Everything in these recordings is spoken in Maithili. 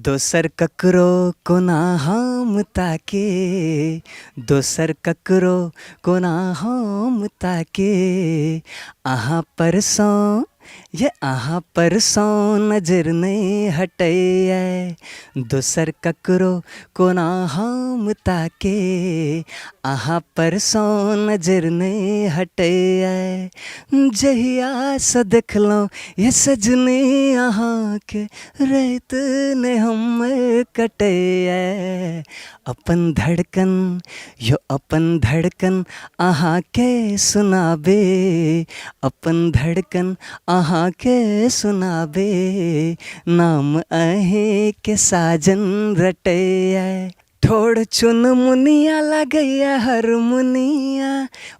दोसर ककरो कोना हम ताके, दोसर ककरो कोना हम ताके, अहाँ परसँ ये अहाँ परसँ नजर नहि हटैए, दोसर ककरो कोना हम ताके, अहाँ परसँ नजर नहि हटैए। जहियासँ देखलहुँ ये सजनी अहाँके, राति नहि हमर कटैए, अपन धड़कन यो अपन धड़कन अहाँके सुनाबे, अपन धड़कन अहाँके सुनाबे, नाम अहीँके साजन रटैए। ठोर चुन मुनिया लगैया हर मुनिया,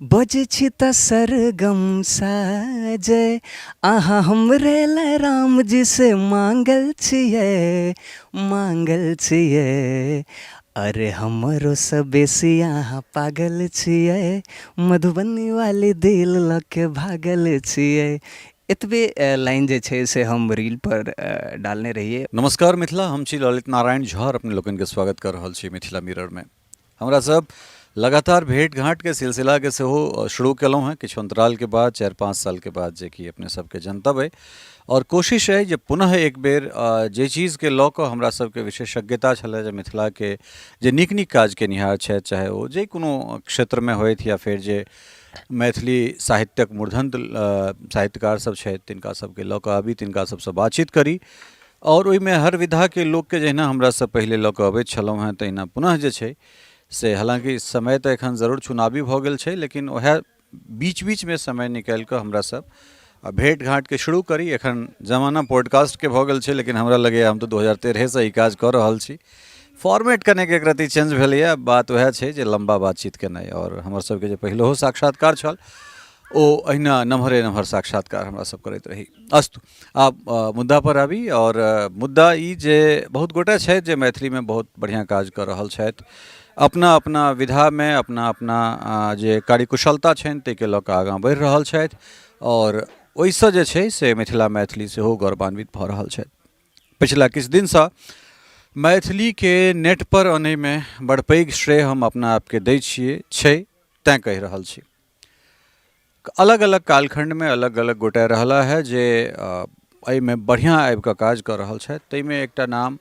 बजै छी तऽ सरगम साजै, अहाँ हमरे लए राम जी से मांगल छियै, मांगल छियै, अरे हमरो से बेसी अहाँ पागल छियै, मधुबनी वाली दिल लऽ के भागल छियै। एतबे लाइन जे छै से हम रील पर डालने रहियै। नमस्कार मिथिला, हम छी ललित नारायण झा और अपने लोकनि के स्वागत कर रहल छी मिथिला मिरर में। हमरा सब लगातार भेंट घाट के सिलसिला के सेहो शुरू केलहुँ हेँ किछु अंतराल के बाद, 4-5 साल के बाद, जे कि अपने सबके जनतब अइ। और कोशिश अइ जे पुनः एक बेर जे चीज़ के लऽ कऽ हमरा सबके विशेषज्ञता छलै जे मिथिला के जे नीक नीक काज केनिहार छथि, चाहे ओ जे कोनो क्षेत्र में होथि या फेर जे मैथिली साहित्यक मूर्धन्य साहित्यकार सब छथि तिनका सबके लऽ कऽ आबी, तिनका सबसँ बातचीत करी। आओर ओहिमे हर विधाके लोकके जहिना हमरा सब पहिले लऽ कऽ अबैत छलहुँ हेँ तहिना पुनः जे छै से, हालाँकि समय तऽ एखन जरूर चुनावी भऽ गेल छै, लेकिन वएह बीच बीचमे समय निकालि कऽ हमरा सब भेँट घाँटके शुरू करी। एखन जमाना पॉडकास्टके भऽ गेल छै, लेकिन हमरा लगैए हम तऽ 2013सँ ई काज कऽ रहल छी। फॉर्मेट कनेक एक रत्ती चेंज भेलैए, बात वएह छै जे लम्बा बातचीत केनाइ। आओर हमर सबके जे पहिलहो साक्षात्कार छल ओ अहिना नमहरे नमहर साक्षात्कार हमरा सब करैत रही। अस्तु, आब मुद्दा पर आबी। आओर मुद्दा ई जे बहुत गोटे छथि जे मैथिलीमे बहुत बढ़िआँ काज कऽ रहल छथि, अपना अपना विधामे अपना अपना जे कार्यकुशलता छनि ताहिके लऽ कऽ आगाँ बढ़ि रहल छथि आओर ओहिसँ जे छै से मिथिला मैथिली सेहो गौरवान्वित भऽ रहल छथि। पछिला किछु दिनसँ मैथिलीके नेटपर अनैमे बड़ पैघ श्रेय हम अपना आपके दै छियै छै, तैँ कहि रहल छी। अलग अलग कालखण्डमे अलग अलग गोटे रहला हे जे एहिमे बढ़िआँ आबि कऽ काज कऽ रहल छथि। ताहिमे एकटा नाम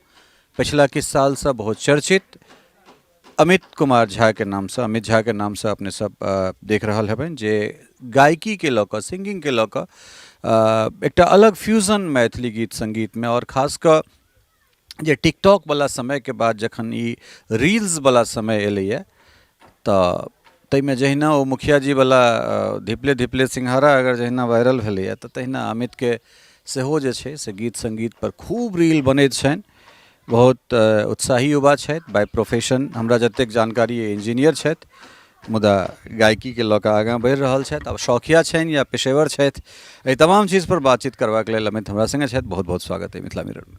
पछिला किछु सालसँ बहुत चर्चित अमित कुमार झाके नामसँ, अमित झाके नामसँ अपने सब देख रहल हेबनि जे गायकीके लऽ कऽ, सिंगिंगके लऽ कऽ एकटा अलग फ्यूजन मैथिली गीत सङ्गीतमे, आओर खास कऽ जे टिकटॉकवला समयके बाद जखन ई रील्सवला समय एलैए तऽ ताहिमे जहिना ओ मुखिया जीवला धिपले धिपले सिंघारा अगर जहिना वायरल भेलैए तऽ तहिना अमितके सेहो जे छै से गीत सङ्गीतपर खूब रील बनैत छनि। बहुत उत्साही युवा छथि, बाय प्रोफेशन हमरा जतेक जानकारी अइ इंजीनियर छथि, मुदा गायकीके लऽ कऽ आगाँ बढ़ि रहल छथि। आब शौकिया छनि या पेशेवर छथि, एहि तमाम चीजपर बातचीत करबाक लेल अमित हमरा सङ्गे छथि। बहुत बहुत स्वागत अइ मिथिला मिररमे।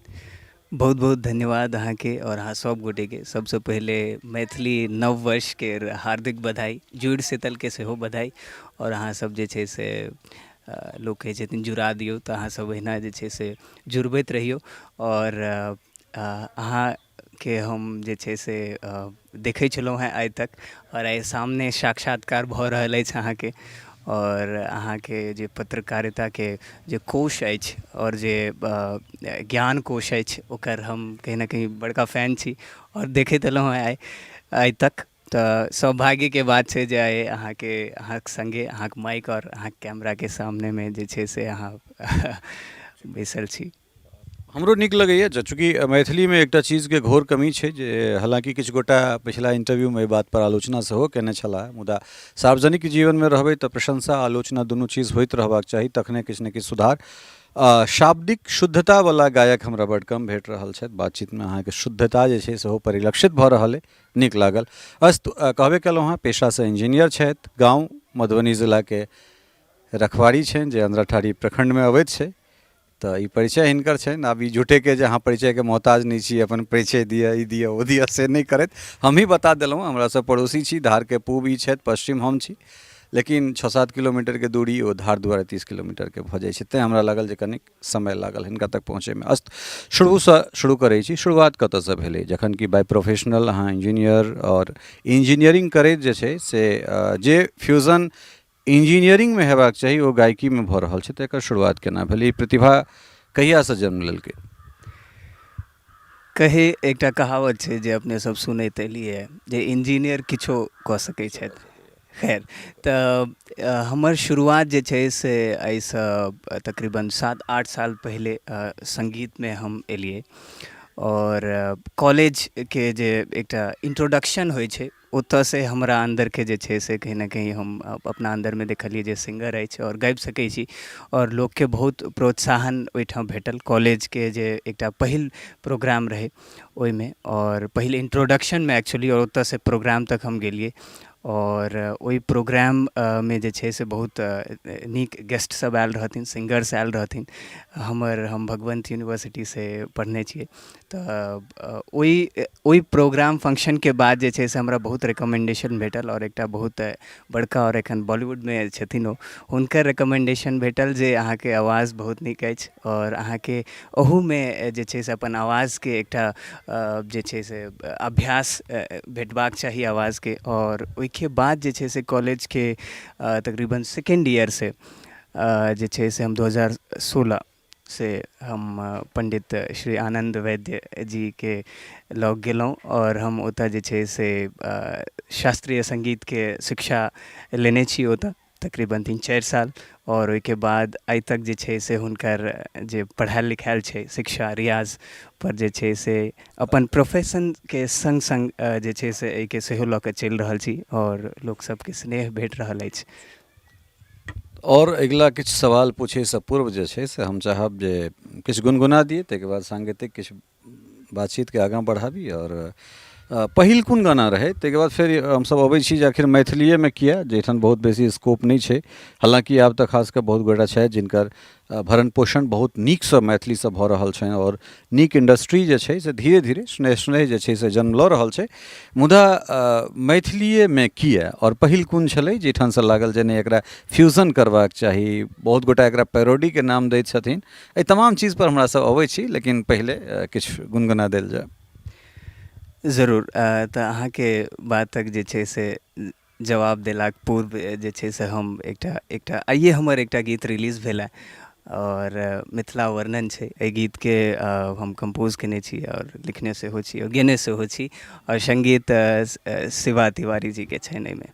बहुत बहुत धन्यवाद अहाँके आओर अहाँ सब गोटेके। सबसँ पहिले मैथिली नव वर्षके हार्दिक बधाई, जुड़ शीतलके सेहो बधाई। आओर अहाँ सब जे छै से लोक कहै छथिन जुड़ा दियौ, तऽ अहाँ सब एहिना जे छै से जुड़बैत रहियौ। आओर अहाँके हम जे छै से देखै छलहुँ हेँ आइ तक, आओर आइ सामने साक्षात्कार भऽ रहल अछि अहाँके। आओर अहाँके जे पत्रकारिताके जे कोश अछि आओर जे ज्ञान कोश अछि ओकर हम कहीं ने कहीं बड़का फैन छी आओर देखैत एलहुँ हेँ आइ आइ तक। तऽ सौभाग्यके बात छै जे आइ अहाँके अहाँके सङ्गे अहाँके माइक आओर अहाँके कैमराके सामनेमे जे छै से अहाँ बैसल छी। हमरो नीक लगैए जे चूँकि मैथिलीमे एकटा चीजके घोर कमी छै जे हालाँकि किछु गोटा पछिला इंटरव्यूमे एहि बातपर आलोचना सेहो कयने छलाह, मुदा सार्वजनिक जीवनमे रहबै तऽ प्रशंसा आलोचना दुनू चीज होइत रहबाक चाही, तखने किछु ने किछु सुधार। शाब्दिक शुद्धतावला गायक हमरा बड्ड कम भेट रहल छथि। बातचीतमे अहाँके शुद्धता जे छै सेहो परिलक्षित भऽ रहल अइ, नीक लागल। अस्तु, कहबे केलहुँ हेँ पेशासँ इंजीनियर छथि, गाँव मधुबनी जिलाके रखवारी छनि जे अंधराठाढ़ी प्रखण्डमे अबैत छै। तऽ ई परिचय हिनकर छनि। आब ई झूठेके जे अहाँ परिचयके मोहताज नहि छी, अपन परिचय दिअ, ई दिअ, ओ दिअ, से नहि करैत हमही बता देलहुँ। हमरा सब पड़ोसी छी, धारके पूब ई छथि, पश्चिम हम छी। लेकिन 6-7 किलोमीटरके दूरी ओ धार दुआरे 30 किलोमीटरके भऽ जाइ छै, तैँ हमरा लागल जे कनिक समय लागल हिनका तक पहुँचैमे। अस्तु, शुरूसँ शुरू करै छी। शुरुआत कतऽसँ भेलै, जखन कि बाइ प्रोफेशनल अहाँ इंजीनियर आओर इंजीनियरिंग करैत जे छै से जे फ्यूजन इंजीनियरिंगमे हेबाक चाही ओ गायकीमे भऽ रहल छै, तऽ एकर शुरुआत केना भेलै, ई प्रतिभा कहियासँ जन्म लेलकै? कही एकटा कहावत छै जे अपने सब सुनैत एलियै जे इंजीनियर किछो कऽ सकै छथि। खैर, तऽ हमर शुरुआत जे छै से एहिसँ तकरीबन 7-8 साल पहिले सङ्गीतमे हम एलियै आओर कॉलेजके जे एकटा इंट्रोडक्शन होइ छै ओतऽसँ हमरा अन्दरके जे छै से कहीं ने कहीं हम अपना अन्दरमे देखलियै जे सिंगर अछि आओर गाबि सकै छी आओर लोकके बहुत प्रोत्साहन ओहिठाम भेटल। कॉलेजके जे एकटा पहिल प्रोग्राम रहै ओहिमे आओर पहिल इंट्रोडक्शनमे एक्चुअली, आओर ओतऽसँ प्रोग्राम तक हम गेलियै आओर ओहि प्रोग्राममे जे छै से बहुत नीक गेस्ट सब आयल रहथिन, सिंगर्स आयल रहथिन। हम भगवंत यूनिवर्सिटीसँ पढ़ने छियै, तऽ ओहि प्रोग्राम फंक्शनके बाद जे छै से हमरा बहुत रिकमेन्डेशन भेटल आओर एकटा बहुत बड़का आओर एखन बॉलीवुडमे छथिन ओ, हुनकर रिकमेन्डेशन भेटल जे अहाँके आवाज बहुत नीक अछि आओर अहाँके ओहूमे जे छै से अपन आवाजके एकटा जे छै से अभ्यास भेटबाक चाही आवाजके। आओर ओहिके बाद जे छै से कॉलेजके तकरीबन सेकेण्ड ईयरसँ जे छै से हम 2016 से हम पण्डित श्री आनन्द वैद्य जीके लग गेलहुँ आओर हम ओतऽ जे छै से शास्त्रीय सङ्गीतके शिक्षा लेने छी ओतऽ तकरीबन 3-4 साल। आओर ओहिके बाद आइ तक जे छै से हुनकर जे पढ़ायल लिखायल छै शिक्षा रियाज पर जे छै से अपन प्रोफेशनके सङ्ग सङ्ग जे छै से एहिके सेहो लऽ कऽ चलि रहल छी आओर लोकसभके स्नेह भेट रहल अछि। आओर अगिला किछु सवाल पूछैसँ पूर्व जे छै से हम चाहब जे किछु गुनगुना दियै, ताहिके बाद साङ्गीतिक किछु बातचीतके आगाँ बढ़ाबी। आओर पहिल कोन गाना रहै, ताहिके बाद फेर हमसभ अबै छी जे आखिर मैथिलिएमे किए, जाहिठाम बहुत बेसी स्कोप नहि छै। हालाँकि आब तऽ खास कऽ बहुत गोटा छथि जिनकर भरण पोषण बहुत नीकसँ मैथिलीसँ भऽ रहल छनि आओर नीक इंडस्ट्री जे छै से धीरे धीरे स्नेह स्नेह जे छै से जन्म लऽ रहल छै, मुदा मैथिलिएमे किए आओर पहिल कोन छलै जाहिठामसँ लागल जे नहि एकरा फ्यूजन करबाक चाही? बहुत गोटा एकरा पैरोडीके नाम दैत छथिन। एहि तमाम चीजपर हमरा सब अबै छी, लेकिन पहिले किछु गुनगुना देल जाय। जरूर। तऽ अहाँके बातक जे छै से जवाब देलाक पूर्व जे छै से हम एकटा एकटा आइए हमर एकटा गीत रिलीज भेल हँ आओर मिथिला वर्णन छै। एहि गीतके हम कम्पोज कयने छी आओर लिखने सेहो छी आओर गेने सेहो छी आओर सङ्गीत शिवा तिवारी जीके छनि एहिमे।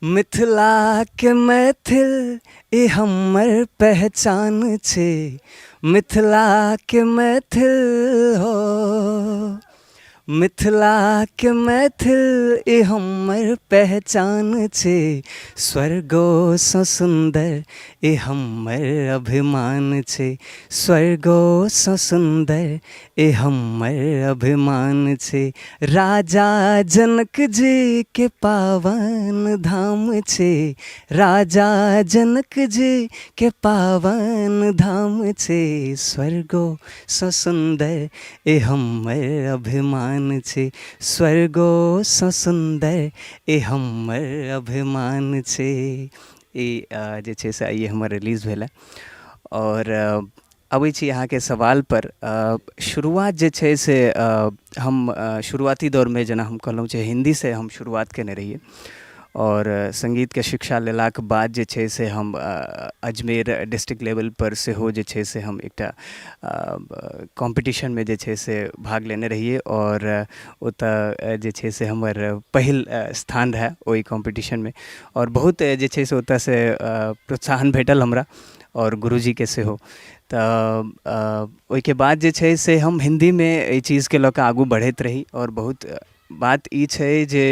मिथिलाके मैथिल ई हमर पहचान छै, मिथिलाके मैथिल हो, मिथिलाके मैथिल ई हमर पहचान छै, स्वर्गोसँ सुन्दर ई हमर अभिमान छै, स्वर्गोसँ सुन्दर ई हमर अभिमान छै, राजा जनक जी के पावन धाम छै, राजा जनक जी के पावन धाम छै, स्वर्गोसँ सुन्दर ई हमर अभिमान छै, स्वर्गोसँ सुन्दर ई हमर अभिमान छै। ई जे छै से आइए हमर रिलीज भेल हँ। आओर अबै छी अहाँके सवालपर। शुरुआत जे छै से हम शुरुआती दौरमे जेना हम कहलहुँ जे हिन्दीसँ हम शुरुआत कयने रहियै आओर सङ्गीतके शिक्षा लेलाके बाद जे छै से हम अजमेर डिस्ट्रिक्ट लेवलपर सेहो जे छै से हम एकटा कॉम्पीटिशनमे जे छै से भाग लेने रहियै आओर ओतऽ जे छै से हमर पहिल स्थान रहए ओहि कॉम्पीटिशनमे आओर बहुत जे छै से ओतऽसँ प्रोत्साहन भेटल हमरा आओर गुरुजीके सेहो। तऽ ओहिके बाद जे छै से हम हिन्दीमे एहि चीजके लऽ कऽ आगू बढ़ैत रही। आओर बहुत बात ई छै जे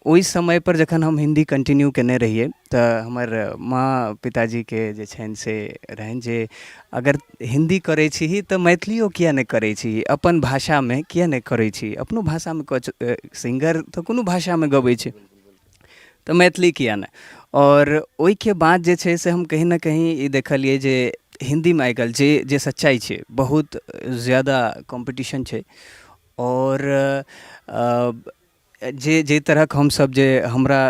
ओहि समयपर जखन हम हिन्दी कन्टिन्यू कयने रहियै तऽ हमर माँ पिताजीके जे छनि से रहनि जे अगर हिन्दी करै छिही तऽ मैथिलियो किए नहि करै छिही, अपन भाषामे किए नहि करै छिही, अपनो भाषामे सिंगर तऽ कोनो भाषामे गबै छै तऽ मैथिली किए नहि। आओर ओहिके बाद जे छै से हम कहीं ने कहीं ई देखलियै जे हिन्दीमे आइकाल्हि जे जे सच्चाइ छै बहुत ज्यादा कॉम्पीटिशन छै आओर जे जाहि तरहक हमसभ जे हमरा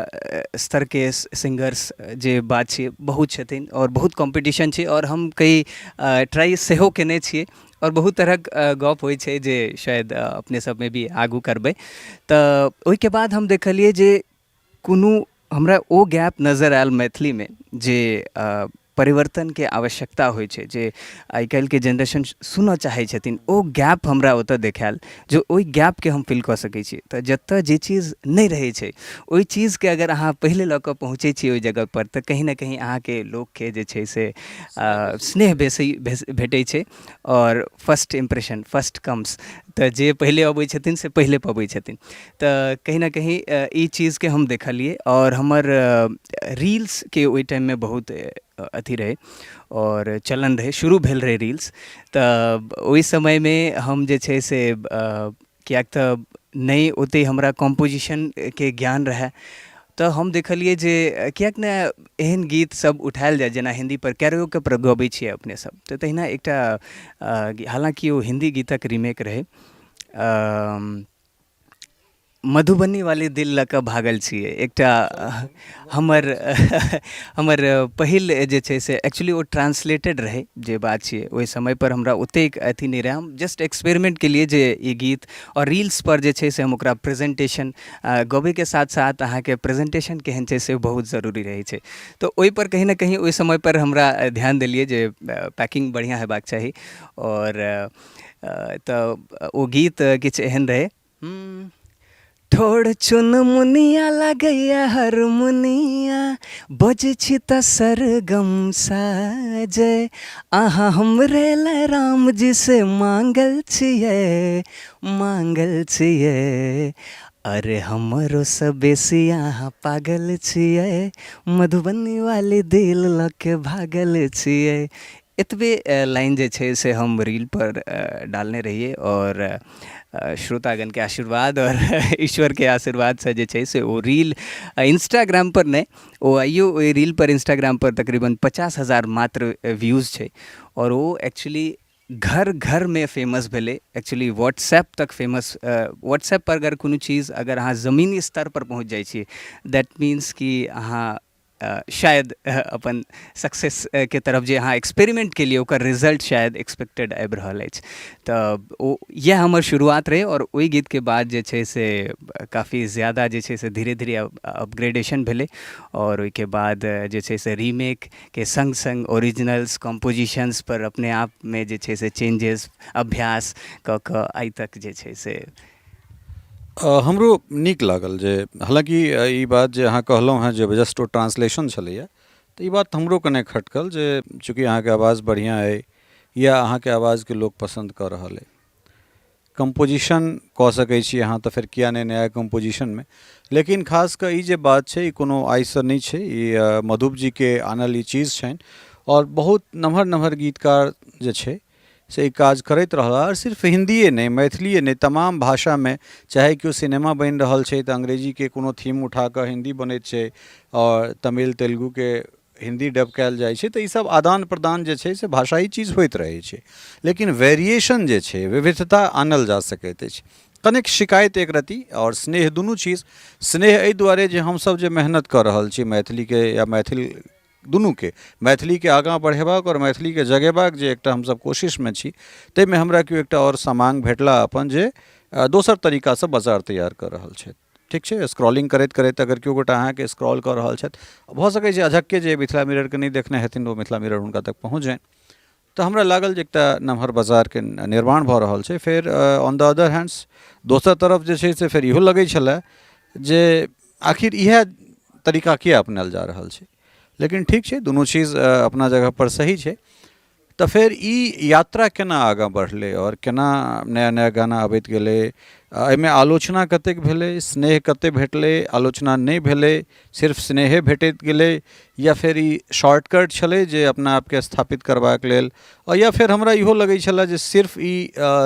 स्तरके सिंगर्स जे बात छियै बहुत छथिन आओर बहुत कॉम्पीटिशन छै आओर हम कई ट्राइ सेहो कयने छियै आओर बहुत तरहक गप होइ छै जे शायद अपने सभमे भी आगू करबै। तऽ ओहिके बाद हम देखलियै जे कोनो हमरा ओ गैप नजर आयल मैथिलीमे जे परिवर्तनके आवश्यकता होइ छै, जे आइ काल्हिके जेनरेशन सुनऽ चाहै छथिन, ओ गैप हमरा ओतऽ देखायल जे ओहि गैपके हम फिल कऽ सकै छी। तऽ जतऽ जे चीज नहि रहै छै ओहि चीजके अगर अहाँ पहिले लऽ कऽ पहुँचै छी ओहि जगहपर, तऽ कहीं ने कहीं अहाँके लोकके जे छै से स्नेह बेसी भेटै छै। आओर फर्स्ट इम्प्रेशन फर्स्ट कम्स, तऽ जे पहिले अबै छथिन से पहिले पबै छथिन। तऽ कहीं ने कहीं ई चीजके हम देखलियै आओर हमर रील्सके ओहि टाइममे बहुत अथी रहै आओर चलन रहै, शुरू भेल रहै रील्स। तऽ ओहि समयमे हम जे छै से किएक तऽ नहि ओतेक हमरा कम्पोजिशनके ज्ञान रहए, तऽ हम देखलियै जे किएक ने एहन गीत सब उठायल जाय जेना हिन्दीपर कैरियोके पर गबै छियै अपने सब, तऽ तहिना एकटा, हालाँकि ओ हिन्दी गीतक रीमेक रहै, मधुबनी वाली दिल लऽ कऽ भागल छियै, एकटा हमर हमर पहिल जे छै से एक्चुअली ओ ट्रांसलेटेड रहै जे बात छियै। ओहि समयपर हमरा ओतेक अथी नहि रहै, हम जस्ट एक्सपेरिमेंट केलियै जे ई गीत आओर रील्सपर जे छै से हम ओकरा प्रेजेंटेशन गबैके साथ साथ अहाँके प्रेजेंटेशन केहन छै से बहुत जरूरी रहै छै। तऽ ओहिपर कहीं ने कहीं ओहि समयपर हमरा ध्यान देलियै जे पैकिंग बढ़िआँ हेबाक चाही। आओर तऽ ओ गीत किछु एहन रहै, ठोर चुन मुनिया लगैया हर मुनिया, बजै छी तऽ सरगम साजै, अहाँ हमरे लए राम जी से मांगल छियै, मांगल छियै, अरे हमरो से बेसी अहाँ पागल छियै, मधुबनी वाली दिल लऽ के भागल छियै। एतबे लाइन जे छै से हम रीलपर डालने रहियै आओर श्रोतागणके आशीर्वाद आओर ईश्वरके आशीर्वादसँ जे छै से ओ रील इन्स्टाग्रामपर नहि, ओ आइयो ओहि रीलपर इन्स्टाग्रामपर तकरीबन 50,000 मात्र व्यूज छै। आओर ओ एक्चुअली घर घरमे फेमस भेलै, एक्चुअली व्हाट्सएप तक फेमस। व्हाट्सएपपर अगर कोनो चीज अगर अहाँ जमीनी स्तरपर पहुँच जाइ छी, that means कि अहाँ शायद अपन सक्सेसके तरफ जे अहाँ एक्सपेरिमेंट केलियै ओकर रिजल्ट शायद एक्सपेक्टेड आबि रहल अछि। तऽ ओ इएह हमर शुरुआत रहै। आओर ओहि गीतके बाद जे छै से काफी ज्यादा जे छै से धीरे धीरे अपग्रेडेशन भेलै आओर ओहिके बाद जे छै से रीमेकके सङ्ग सङ्ग ओरिजिनल्स कम्पोजिशन्सपर अपने आपमे जे छै से चेंजेस अभ्यास कऽ कऽ आइ तक जे छै से हमरो नीक लागल जे हालाँकि ई बात जे अहाँ कहलहुँ हेँ जे जस्ट ओ ट्रांसलेशन छलैए, तऽ ई बात हमरो कने खटकल जे चूँकि अहाँके आवाज बढ़िआँ अइ या अहाँके आवाजके लोक पसन्द कऽ रहल अइ, कम्पोजिशन कऽ सकै छी अहाँ, तऽ फेर किया नहि नया कम्पोजिशनमे। लेकिन खास कऽ ई जे बात छै ई कोनो आइसँ नहि छै, ई मधुप जीके आनल ई चीज छनि आओर बहुत नमहर नमहर गीतकार जे छै से ई काज करैत रहला। आओर सिर्फ हिन्दिए नहि, मैथिलिए नहि, तमाम भाषामे, चाहे केओ सिनेमा बनि रहल छै तऽ अंग्रेजीके कोनो थीम उठा कऽ हिन्दी बनैत छै आओर तमिल तेलुगुके हिन्दी डब कयल जाइ छै। तऽ ईसब आदान प्रदान जे छै से भाषाई चीज होइत रहै छै, लेकिन वेरिएशन जे छै, विविधता आनल जा सकैत अछि। कनेक शिकायत एक रति आओर स्नेह दुनू चीज। स्नेह एहि दुआरे जे हमसब जे मेहनत कऽ रहल छी मैथिलीके या मैथिल दुनूके, मैथिलीके आगाँ बढ़ेबाक आओर मैथिलीके जगेबाक जे एकटा हमसब कोशिशमे छी, ताहिमे हमरा केओ एकटा आओर समांग भेटला अपन जे दोसर तरीकासँ बाजार तैयार कऽ रहल छथि। ठीक छै, स्क्रॉलिंग करैत करैत अगर केओ गोटा अहाँके स्क्रॉल कऽ रहल छथि, भऽ सकै छै अझक्के जे मिथिला मिररके नहि देखने हेथिन ओ मिथिला मिरर हुनका तक पहुँच जानि। तऽ हमरा लागल जे एकटा नमहर बाजारके निर्माण भऽ रहल छै। फेर ऑन the other hands दोसर तरफ जे छै से फेर इहो लगै छलए जे आखिर इएह तरीका किए अपनायल जा रहल छै। लेकिन ठीक छै, दुनू चीज अपना जगहपर सही छै। तऽ फेर ई यात्रा केना आगाँ बढ़लै आओर केना नया नया गाना अबैत गेलै, एहिमे आलोचना कतेक भेलै, स्नेह कतेक भेटलै, आलोचना नहि भेलै, सिर्फ स्नेहे भेटैत गेलै, या फेर ई शॉर्टकट छलै जे अपना आपके स्थापित करबाक लेल, या फेर हमरा इहो लगै छलै जे सिर्फ ई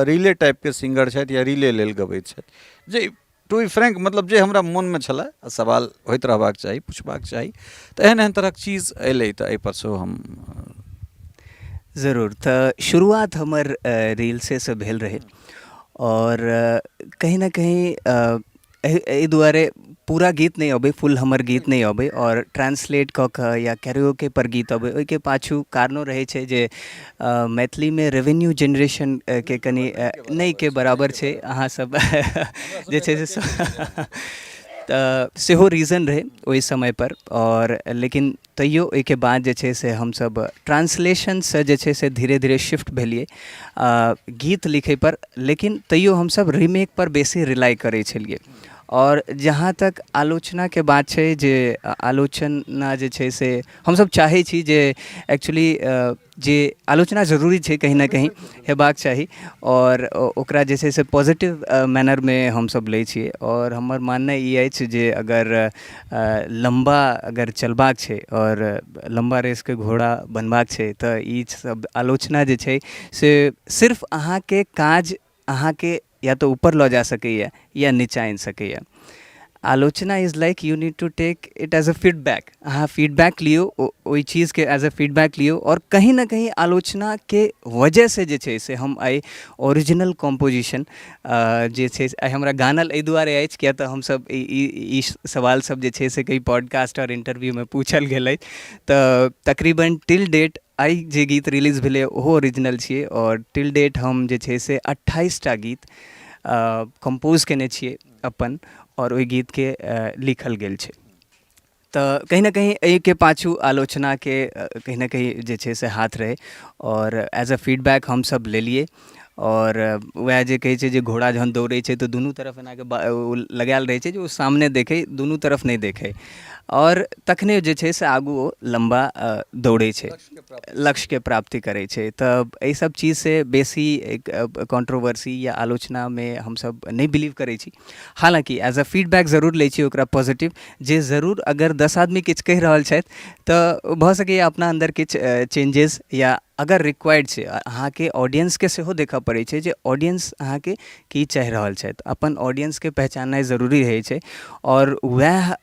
रीले टाइपके सिंगर छथि या रीले लेल गबैत छथि, जे टू बी फ्रैंक मतलब जे हमरा मोनमे छलै सवाल होइत रहबाक चाही, पुछबाक चाही। तऽ एहन एहन तरहक चीज एलै, तऽ एहिपर सेहो हम जरूर। तऽ शुरुआत हमर रील्सेसँ भेल रहै आओर कहीं ने कहीं एहि एहि दुआरे पूरा गीत नहि अबै, फुल हमर गीत नहि अबै आओर ट्रांसलेट कऽ कऽ या कैरियोके पर गीत अबै। ओहिके पाछू कारणो रहै छै जे मैथिलीमे रेवेन्यू जेनरेशनके कनि नहिके बराबर छै। अहाँसभ जे छै से तऽ सेहो रीजन रहै ओहि समयपर। आओर लेकिन तैओ ओहिके बाद जे छै से हमसभ ट्रांसलेशनसँ जे छै से धीरे धीरे शिफ्ट भेलियै गीत लिखैपर। लेकिन तैओ हमसभ रीमेकपर बेसी रिलाइ करै छलियै। आओर जहाँ तक आलोचनाके बात छै जे आलोचना जे छै से हमसभ चाहै छी जे एक्चुअली जे आलोचना जरूरी छै, कहीं ने कहीं हेबाक चाही, आओर ओकरा जे छै से पॉजिटिव मैनरमे हमसभ लै छियै। आओर हमर माननाइ ई अछि जे अगर लम्बा अगर चलबाक छै आओर लम्बा रेसके घोड़ा बनबाक छै तऽ ई सब आलोचना जे छै से सिर्फ अहाँके काज अहाँके या तऽ ऊपर लऽ जा सकैए या नीचाँ आनि सकैए। आलोचना is like you need to take it as a feedback. अहाँ फीडबैक लियौ, ओहि चीजके एज अ फीडबैक लियौ। आओर कहीं ने कहीं आलोचनाके वजहसँ जे छै से हम आइ ओरिजिनल कॉम्पोजिशन जे छै, आइ हमरा गानल एहि दुआरे अछि किएक तऽ हमसभ ई ई सवाल सब जे छै से कई पॉडकास्ट आओर इन्टरव्यूमे पूछल गेल अछि। तऽ तकरीबन टिल डेट आइ जे गीत रिलीज भेलै ओहो ओरिजिनल छियै, आओर टिल डेट हम जे छै से 28टा गीत कम्पोज कयने छियै अपन, आओर ओहि गीतके लिखल गेल छै। तऽ कहीं ने कहीं एहिके पाछू आलोचनाके कहीं ने कहीं जे छै से हाथ रहै, आओर एज अ फीडबैक हमसभ लेलियै। आओर वएह जे कहै छै जे घोड़ा जहन दौड़ै छै तऽ दुनू तरफ एनाके ओ लगायल रहै छै जे ओ सामने देखै, दुनू तरफ नहि देखै, आओर तखने जे छै से आगू ओ लम्बा दौड़ै छै, लक्ष्यके प्राप्ति करै छै। तऽ एहिसब चीजसँ बेसी एक कॉन्ट्रोवर्सी या आलोचनामे हमसब नहि बिलीव करै छी। हालाँकि एज अ फीडबैक जरूर लै छी ओकरा पॉजिटिव, जे जरूर अगर 10 आदमी किछु कहि रहल छथि तऽ भऽ सकैए अपना अन्दर किछु चेंजेस या अगर रिक्वायर्ड छै। अहाँके ऑडियंसके सेहो देखऽ पड़ै छै जे ऑडियंस अहाँके की चाहि रहल छथि। अपन ऑडियंसके पहचाननाइ जरूरी रहै छै, आओर वएह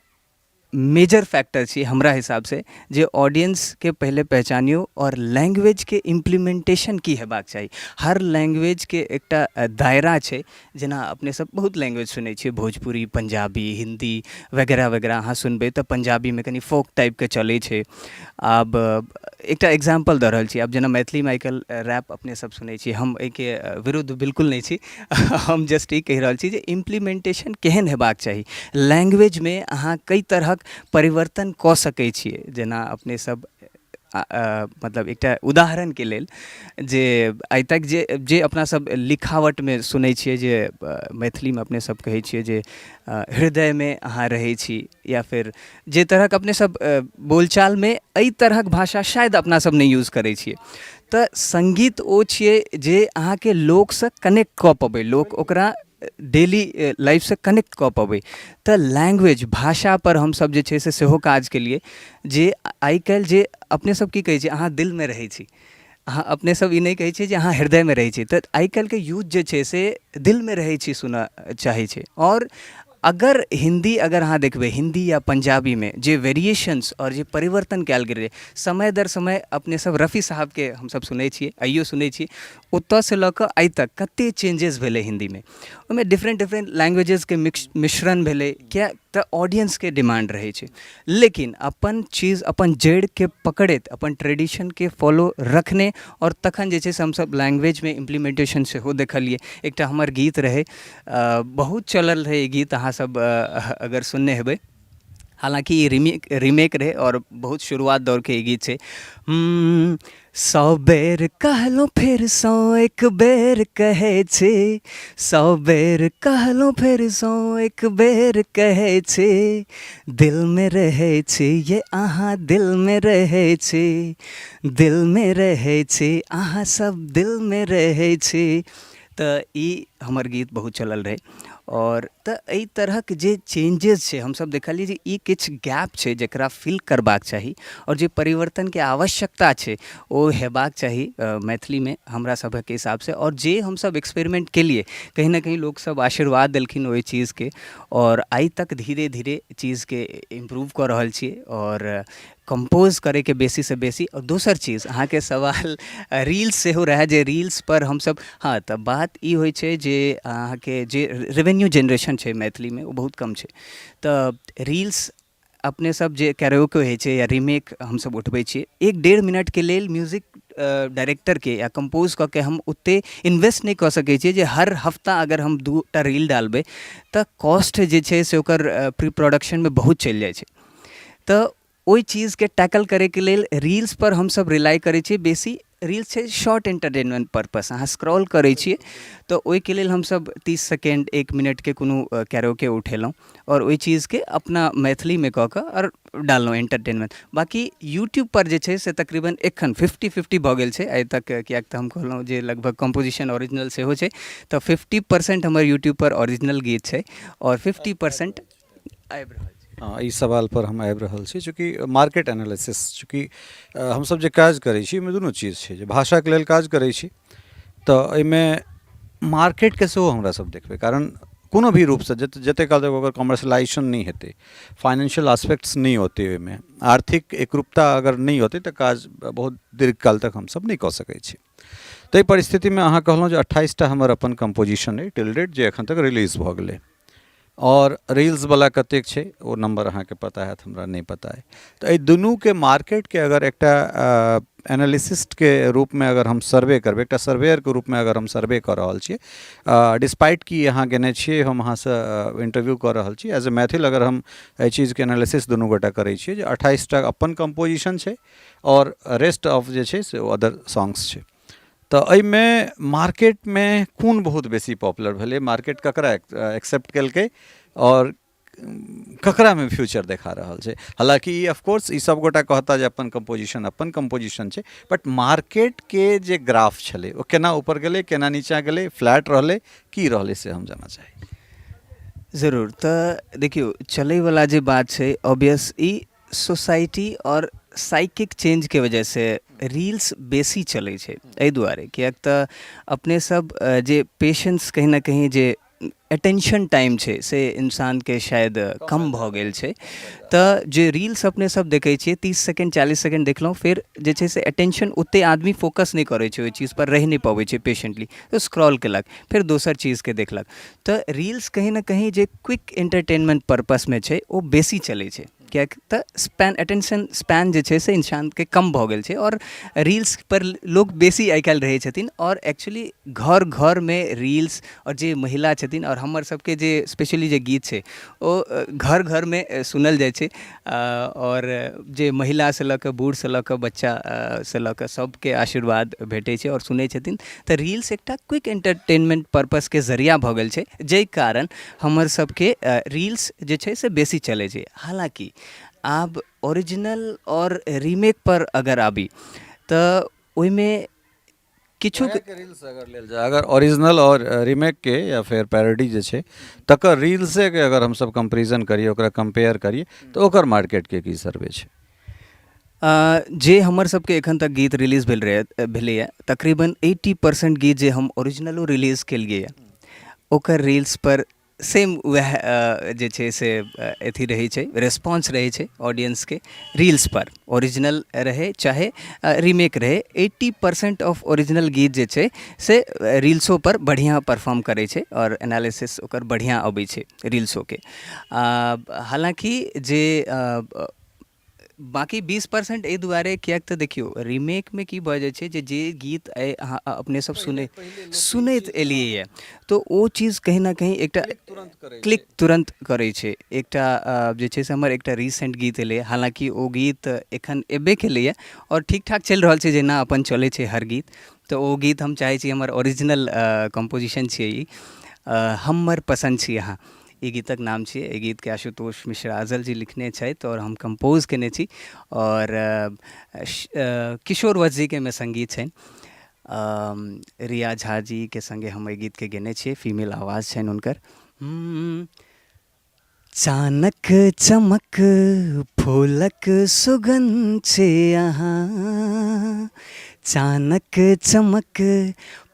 मेजर फैक्टर छी हमरा हिसाबसँ जे ऑडियंसके पहिले पहचानियौ। आओर लैंग्वेजके इम्प्लीमेंटेशन की हेबाक चाही, हर लैंग्वेजके एकटा दायरा छै। जेना अपने सब बहुत लैंग्वेज सुनै छियै, भोजपुरी, पंजाबी, हिन्दी वगैरह वगैरह। अहाँ सुनबै तऽ पंजाबीमे कनि फोक टाइपके चलै छै। आब एकटा एग्जाम्पल दऽ रहल छी। आब जेना मैथिलीमे आइ काल्हि रैप अपने सब सुनै छी, हम एहिके विरुद्ध बिल्कुल नहि छी, हम जस्ट ई कहि रहल छी जे इम्प्लीमेंटेशन केहन हेबाक चाही लैंग्वेजमे। अहाँ कई तरहक परिवर्तन कऽ सकै छियै। जेना अपने सब मतलब एकटा उदाहरणके लेल जे आइ तक जे जे अपना सब लिखावटमे सुनै छियै जे मैथिलीमे अपने सब कहै छियै जे हृदयमे अहाँ रहै छी, या फेर जे तरहक अपने सब बोलचालमे एहि तरहक भाषा शायद अपना सब नहि यूज करै छियै। तऽ सङ्गीत ओ छियै जे अहाँके लोकसँ कनेक्ट कऽ पबै, लोक ओकरा डेली लाइफसँ कनेक्ट कऽ पबै। तऽ लैंग्वेज भाषापर हमसब जे छै से सेहो काज केलियै जे आइ काल्हि जे अपने सब की कहै छियै, अहाँ दिलमे रहै छी। अहाँ अपने सब ई नहि कहै छियै जे अहाँ हृदयमे रहै छी। तऽ आइ काल्हिके यूथ जे छै से दिलमे रहै छी सुनऽ चाहै छै। आओर अगर हिन्दी अगर अहाँ देखबै, हिन्दी या पंजाबीमे जे वेरिएशंस आओर जे परिवर्तन कयल गेल रहै समय दर समय, अपने सब रफी साहबके हमसब सुनै छियै, आइयो सुनै छियै, ओतऽसँ लऽ कऽ आइ तक कते चेंजेस भेलै हिन्दीमे, ओहिमे डिफरेंट डिफरेंट लैंग्वेजेसके मिक्स मिश्रण भेलै, किएक तऽ ऑडियंसके डिमांड रहै छै। लेकिन अपन चीज, अपन जड़िके पकड़ैत, अपन ट्रेडिशनके फॉलो रखने, आओर तखन जे छै से हमसब लैंग्वेजमे इम्प्लीमेंटेशन सेहो देखलियै। एकटा हमर गीत रहै, बहुत चलल रहै ई गीत, अहाँ सब अगर सुनने हेबै। हालाँकि ई रीमेक रीमेक रहै आओर बहुत शुरुआत दौरके ई गीत छै। 100 बेर कहलहुँ फेरसँ एक बेर कहै छी, 100 बेर कहलहुँ फेरसँ एक बेर कहै छी, दिलमे रहै छी ये अहाँ, दिलमे रहै छी, दिलमे रहै छी अहाँ सब, दिलमे रहै छी। तऽ ई हमर गीत बहुत चलल रहै। आओर तऽ एहि तरहक जे चेंजेस छै, हमसब देखलियै जे ई किछु गैप छै जकरा फिल करबाक चाही, आओर जे परिवर्तनके आवश्यकता छै ओ हेबाक चाही मैथिलीमे हमरा सभक हिसाबसँ। आओर जे हमसब एक्सपेरिमेंट केलियै, कहीं ने कहीं लोकसब आशीर्वाद देलखिन ओहि चीजके, आओर आइ तक धीरे धीरे चीजके इम्प्रूव कऽ रहल छियै। आओर कम्पोज करैके बेसीसँ बेसी। आओर दोसर चीज अहाँके सवाल रील्स सेहो रहए जे रील्सपर हमसब, हँ, तऽ बात ई होइ छै जे अहाँके जे रेवेन्यू जेनरेशन छै मैथिलीमे ओ बहुत कम छै। तऽ रील्स अपने सब जे कैरियोके होइ छै या रीमेक हमसब उठबै छियै 1-1.5 मिनटके लेल, म्यूजिक डायरेक्टरके या कम्पोज कऽ के हम ओतेक इन्वेस्ट नहि कऽ सकै छियै जे हर हफ्ता अगर हम 2 टा रील डालबै तऽ कॉस्ट जे छै से ओकर प्री प्रोडक्शनमे बहुत चलि जाइ छै। तऽ ओहि चीजके टैकल करैके लेल रील्सपर हमसब रिलाइ करै छियै बेसी। रील्स छै शॉर्ट एंटरटेनमेंट पर्पस, अहाँ स्क्रॉल करै छियै, तऽ ओहिके लेल हमसब 30 सेकेण्ड 1 मिनटके कोनो कैरोके उठेलहुँ आओर ओहि चीजके अपना मैथिलीमे कऽ कऽ आओर डाललहुँ एंटरटेनमेंट। बाँकी यूट्यूबपर जे छै से तकरीबन एखन 50-50 भऽ गेल छै आइ तक, किएक तऽ हम कहलहुँ जे लगभग कम्पोजिशन ओरिजिनल सेहो छै, तऽ 50% हमर यूट्यूबपर ओरिजिनल गीत छै आओर 50% आबि रहल छै। हँ, ई सवालपर हम आबि रहल छी। चूँकि मार्केट एनालिसिस, चूँकि हमसभ जे काज करै छी ओहिमे दुनू चीज छै, जे भाषाके लेल काज करै छी तऽ एहिमे मार्केटके सेहो हमरा सब देखबै, कारण कोनो भी रूपसँ जतेक काल तक ओकर कमर्सलाइजेशन नहि हेतै, फाइनेंशियल आस्पेक्ट्स नहि औतै, ओहिमे आर्थिक एकरूपता अगर नहि औतै, तऽ काज बहुत दीर्घकाल तक हमसभ नहि कऽ सकै छी। ताहि परिस्थितिमे अहाँ कहलहुँ जे 28 टा हमर अपन कम्पोजिशन अइ टिल डेट, जे एखन तक रिलीज भऽ गेलै, आओर रील्सवला कतेक छै ओ नम्बर अहाँके पता हैत, हमरा नहि पता अइ। तऽ एहि दुनूके मार्केटके अगर एकटा एनालिसिस्टके रूपमे अगर हम सर्वे करबै, एकटा सर्वेयरके रूपमे अगर हम सर्वे कऽ रहल छियै, डिस्पाइट कि अहाँ गेने छियै, हम अहाँसँ इंटरव्यू कऽ रहल छी, एज ए मैथिल अगर हम एहि चीजके एनालिसिस दुनू गोटा करै छियै जे 28 टा अपन कम्पोजिशन छै आओर रेस्ट ऑफ जे छै से ओ अदर सॉन्ग्स छै, तऽ एहिमे मार्केटमे कोन बहुत बेसी पॉपुलर भेलै, मार्केट ककरा एक्सेप्ट केलकै आओर ककरामे फ्यूचर देखा रहल छै? हालाँकि ई ऑफकोर्स ई सब गोटा कहता जे अपन कम्पोजिशन अपन कम्पोजिशन छै, बट मार्केटके जे ग्राफ छलै ओ केना ऊपर गेलै, केना नीचाँ गेलै, फ्लैट रहलै, की रहलै, से हम जानऽ चाहै छी। जरूर। तऽ देखियौ, चलैवला जे बात छै, ऑब्वियस ई सोसाइटी आओर साइकिक चेंजके वजहसँ रील्स बेसी चलै छै। एहि दुआरे किएक तऽ अपने सब जे पेशेंस कहीं ने कहीं जे अटेंशन टाइम छै से इंसानके शायद कम भऽ गेल छै। तऽ जे रील्स अपने सब देखै छियै, 30 सेकेण्ड 40 सेकेण्ड देखलहुँ, फेर जे छै से अटेंशन ओतेक आदमी फोकस नहि करै छै, ओहि चीजपर रहि नहि पबै छै पेशेंटली, तऽ स्क्रॉल केलक, फेर दोसर चीजके देखलक। तऽ रील्स कहीं ने कहीं जे क्विक एंटरटेनमेंट पर्पसमे छै ओ बेसी चलै छै, किएक तऽ स्पैन अटेंशन स्पैन जे छै से इंसानके कम भऽ गेल छै आओर रील्सपर लोक बेसी आइ काल्हि रहै छथिन। आओर एक्चुअली घर घरमे रील्स, आओर जे महिला छथिन आओर हमर सबके जे स्पेशली जे गीत छै ओ घर घरमे सुनल जाइ छै, आओर जे महिलासँ लऽ कऽ बूढ़सँ लऽ कऽ बच्चासँ लऽ कऽ सबके आशीर्वाद भेटै छै आओर सुनै छथिन। तऽ रील्स एकटा क्विक एंटरटेनमेंट पर्पसके जरिया भऽ गेल छै, जाहि कारण हमर सबके रील्स जे छै से बेसी चलै छै। हालाँकि आब ओरिजिनल आओर रीमेक पर अगर आबी तऽ ओहिमे किछु रील्स अगर लेल जाय, अगर ओरिजिनल आओर रीमेकके या फेर पैरोडी जे छै तकर रील्सेके अगर हमसब कम्पेरिजन करियै, ओकरा कम्पेयर करियै, तऽ ओकर मार्केटके की सर्वे छै? जे हमर सबके एखन तक गीत रिलीज भेल रहै भेलैए, तकरीबन 80% गीत जे हम ओरिजिनलो रिलीज केलियैए ओकर रील्सपर सेम वएह जे छै से अथी रहै छै, रेस्पॉन्स रहै छै ऑडियंसके। रील्सपर ओरिजिनल रहै चाहे रीमेक रहै, 80% ऑफ ओरिजिनल गीत जे छै से रील्सोपर बढ़िआँ परफॉर्म करै छै आओर एनालिसिस ओकर बढ़िआँ अबै छै रील्सोके। हालाँकि जे बाँकी 20% एहि दुआरे, किएक तऽ देखियौ, रीमेकमे की भऽ जाइ छै जे जे गीत आइ अहाँ अपने सब सुनैत एलियैए तऽ ओ चीज कहीं ने कहीं एकटा क्लिक तुरन्त करै छै। एकटा जे छै से हमर एकटा रिसेंट गीत एलैए, हालाँकि ओ गीत एखन एबे केलैए आओर ठीक ठाक चलि रहल छै, जेना अपन चलै छै हर गीत। तऽ ओ गीत हम चाहै छी, हमर ओरिजिनल कम्पोजिशन छियै ई, हमर पसन्द छी अहाँ ई गीतक नाम छियै। एहि गीतके आशुतोष मिश्रा अजल जी लिखने छथि आओर हम कम्पोज कयने छी आओर किशोर वत्स जीके एहिमे सङ्गीत छनि। रिया झा जीके सङ्गे हम एहि गीतके गयने छियै, फीमेल आवाज छनि हुनकर। चानक चमक फूलक सुगन्ध छी अहाँ, चानक चमक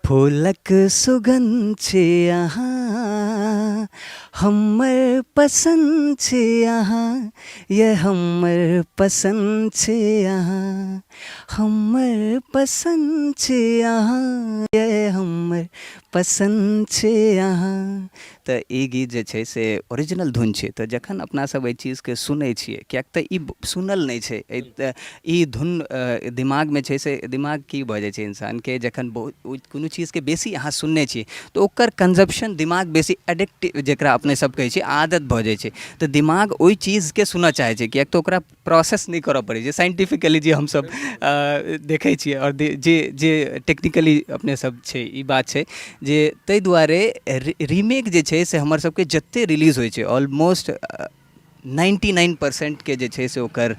फूलक सुगन्ध छी अहाँ। हमर पसन्द छी अहाँ ये हमर पसन्द छी अहाँ हमर पसन्द छी अहाँ ये हमर पसन्द छी अहाँ। तऽ ई गीत जे छै से ओरिजिनल धुन छै। तऽ जखन अपना सब एहि चीजके सुनै छियै, किएक तऽ ई सुनल नहि छै, ई धुन दिमागमे छै से दिमाग की भऽ जाइ छै इंसानके, जखन बहुत कोनो चीजके बेसी अहाँ सुनने छियै तऽ ओकर कंजप्शन दिमाग बेसी एडिक्टिव जकरा अपने सब कहै छियै आदत भऽ जाइ छै। तऽ दिमाग ओहि चीजके सुनऽ चाहै छै, किएक तऽ ओकरा प्रोसेस नहि करऽ पड़ै छै। साइंटिफिकली जे हमसब देखै छियै आओर जे जे टेक्निकली अपने सब छै, ई बात छै जे ताहि दुआरे रीमेक जे छै से हमर सबके जते रिलीज होइ छै ऑलमोस्ट 99%के जे छै से ओकर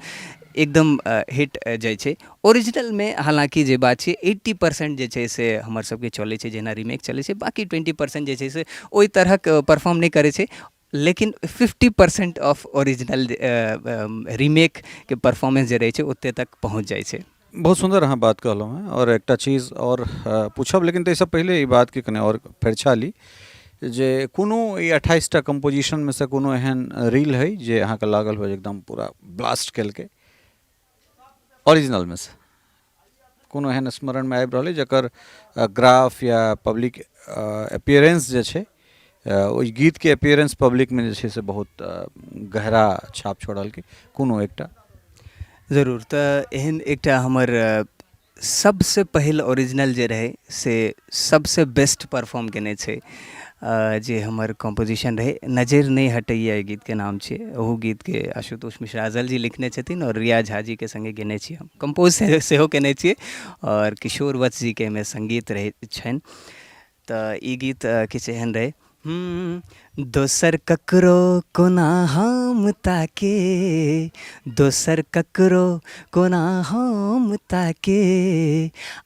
एकदम हिट जाइ छै। ओरिजिनलमे हालाँकि जे बात छै 80% जे छै से हमर सबके चलै छै जेना रीमेक चलै छै, बाँकी 20% जे छै से ओहि तरहक परफॉर्म नहि करै छै, लेकिन 50% ऑफ ओरिजिनल रीमेकके परफॉर्मेंस जे रहै छै ओते तक पहुँच जाइ छै। बहुत सुन्दर अहाँ बात कहलहुँ हेँ आओर एकटा चीज आओर पूछब, लेकिन ताहिसँ पहिले ई बातके कने आओर फरिछा ली जे कोनो ई 28टा कम्पोजिशनमे सँ कोनो एहन रील हइ जे अहाँके लागल हुए जे एकदम पूरा ब्लास्ट केलकै ओरिजिनलमे सँ? कोनो एहन स्मरणमे आबि रहल अइ जकर ग्राफ या पब्लिक अपीयरेंस जे छै, ओहि गीतके अपीयरेंस पब्लिकमे जे छै से बहुत गहरा छाप छोड़लकै, कोनो एकटा? जरूर। तऽ एहन एकटा हमर सबसँ पहिल ओरिजिनल जे रहै से सबसँ बेस्ट परफॉर्म केने छै, जे हमर कम्पोजिशन रहै नजरि नहि हटैए एहि गीतके नाम छियै। ओहू गीतके आशुतोष मिश्रा अजल जी लिखने छथिन आओर रिया झा जीके सङ्गे गेने छी हम, कम्पोज सेहो केने छियै आओर किशोर वत्स जीके एहिमे सङ्गीत रहै छनि। तऽ ई गीत किछु एहन रहै। दोसर ककरो कोना हम ताके, दोसर ककरो कोना हम ताके,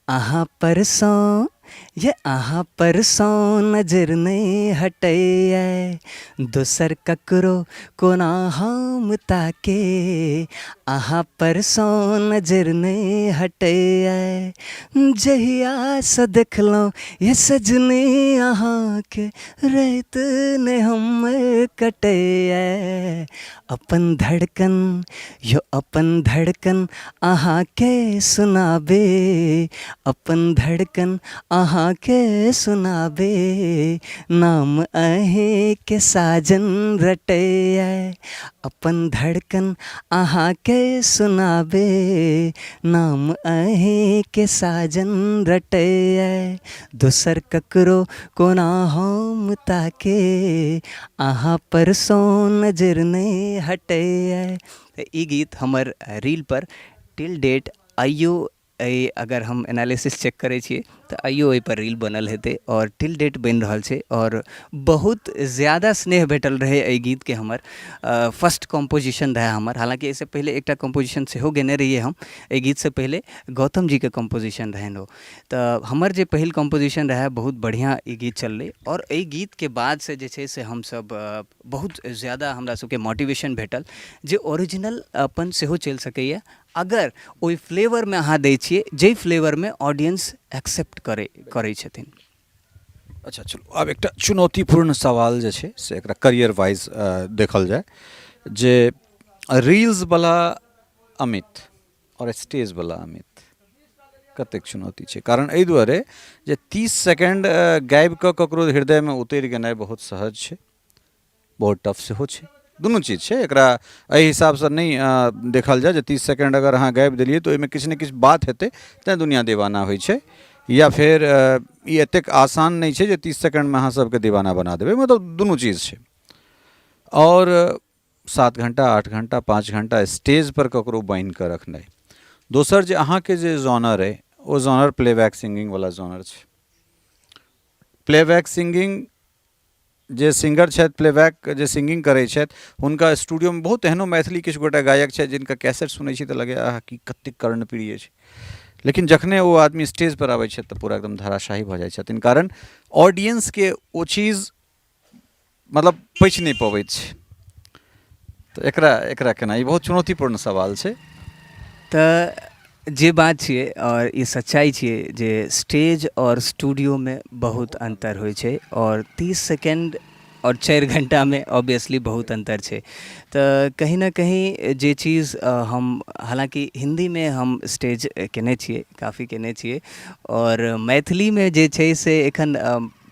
अहाँ परसँ ये अहाँ परसँ नजरि नहि हटैए, दोसर ककरो कोना हम ताके, अहाँ परसँ नजरि नहि हटैए, जहियासँ देखलहुँ ये सजनी अहाँके राति नहि हमर कटैए, अपन धड़कन यो अपन धड़कन अहाँके सुनाबे, अपन धड़कन अहाँके सुनाबे, नाम अहीँके साजन रटैए, अपन धड़कन अहाँके सुनाबे, नाम अहीँके साजन रटैए, दोसर ककरो कोना हम ताके, अहाँ परसँ नजरि नहि हटैए। तऽ ई गीत हमर रीलपर टिल डेट आइयो एहि अगर हम एनालिसिस चेक करै छियै तऽ आइयो ओहिपर रील बनल हेतै आओर टिल डेट बनि रहल छै। आओर बहुत ज्यादा स्नेह भेटल रहै एहि गीतके। हमर फर्स्ट कम्पोजिशन रहै हमर, हालाँकि एहिसँ पहिले एकटा कम्पोजिशन सेहो गयने रहियै हम एहि गीतसँ पहिले, गौतम जीके कम्पोजिशन रहनि ओ। तऽ हमर जे पहिल कम्पोजिशन रहै बहुत बढ़िआँ ई गीत चललै आओर एहि गीतके बादसँ जे छै से हमसब बहुत ज्यादा हमरा सबके मोटिवेशन भेटल जे ओरिजिनल अपन सेहो चलि सकैए अगर ओहि फ्लेवरमे अहाँ दै छियै जाहि फ्लेवरमे ऑडियंस एक्सेप्ट करै करै छथिन। अच्छा चलू, आब एकटा चुनौतीपूर्ण सवाल जे छै से एकरा करियर वाइज देखल जाय जे रील्सवला अमित आओर स्टेजवला अमित कतेक चुनौती छै? कारण एहि दुआरे जे 30 सेकेंड गाबि कऽ ककरो हृदयमे उतरि गेनाइ बहुत सहज छै, बहुत टफ सेहो छै, दुनू चीज छै। एकरा एहि हिसाबसँ नहि देखल जाय जे 30 सेकेंड अगर अहाँ गाबि देलियै तऽ ओहिमे किछु ने किछु बात हेतै तैँ दुनिआँ दीवाना होइ छै, या फेर ई एतेक आसान नहि छै जे 30 सेकेंडमे अहाँ सभके दीवाना बना देबै। मतलब दुनू चीज छै। आओर 7 घण्टा, 8 घण्टा, 5 घण्टा स्टेजपर ककरो बान्हि कऽ रखनाइ। दोसर जे अहाँके जे जॉनर अइ ओ जॉनर प्लेबैक सिंगिंगवला जॉनर छै। प्लेबैक सिंगिंग जे सिंगर छथि, प्लेबैक जे सिंगिंग करै छथि, हुनका स्टूडियोमे बहुत एहनो मैथिली किछु गोटा गायक छथि जिनका कैसेट सुनै छी तऽ लगैए आहा की कतेक कर्णप्रिय छै, लेकिन जखने ओ आदमी स्टेजपर आबै छथि तऽ पूरा एकदम धराशाही भऽ जाइ छथिन, कारण ऑडियंसके ओ चीज मतलब पचि नहि पबैत छै। तऽ एकरा एकरा केना, ई बहुत चुनौतीपूर्ण सवाल छै। तऽ जे बात छियै आओर ई सच्चाइ छियै जे स्टेज आओर स्टूडियोमे बहुत अन्तर होइ छै आओर 30 सेकेण्ड आओर 4 घण्टामे ऑब्वियसली बहुत अन्तर छै। तऽ कहीं ने कहीं जे चीज हम हालाँकि हिन्दीमे हम स्टेज केने छियै, काफी केने छियै, आओर मैथिलीमे जे छै से एखन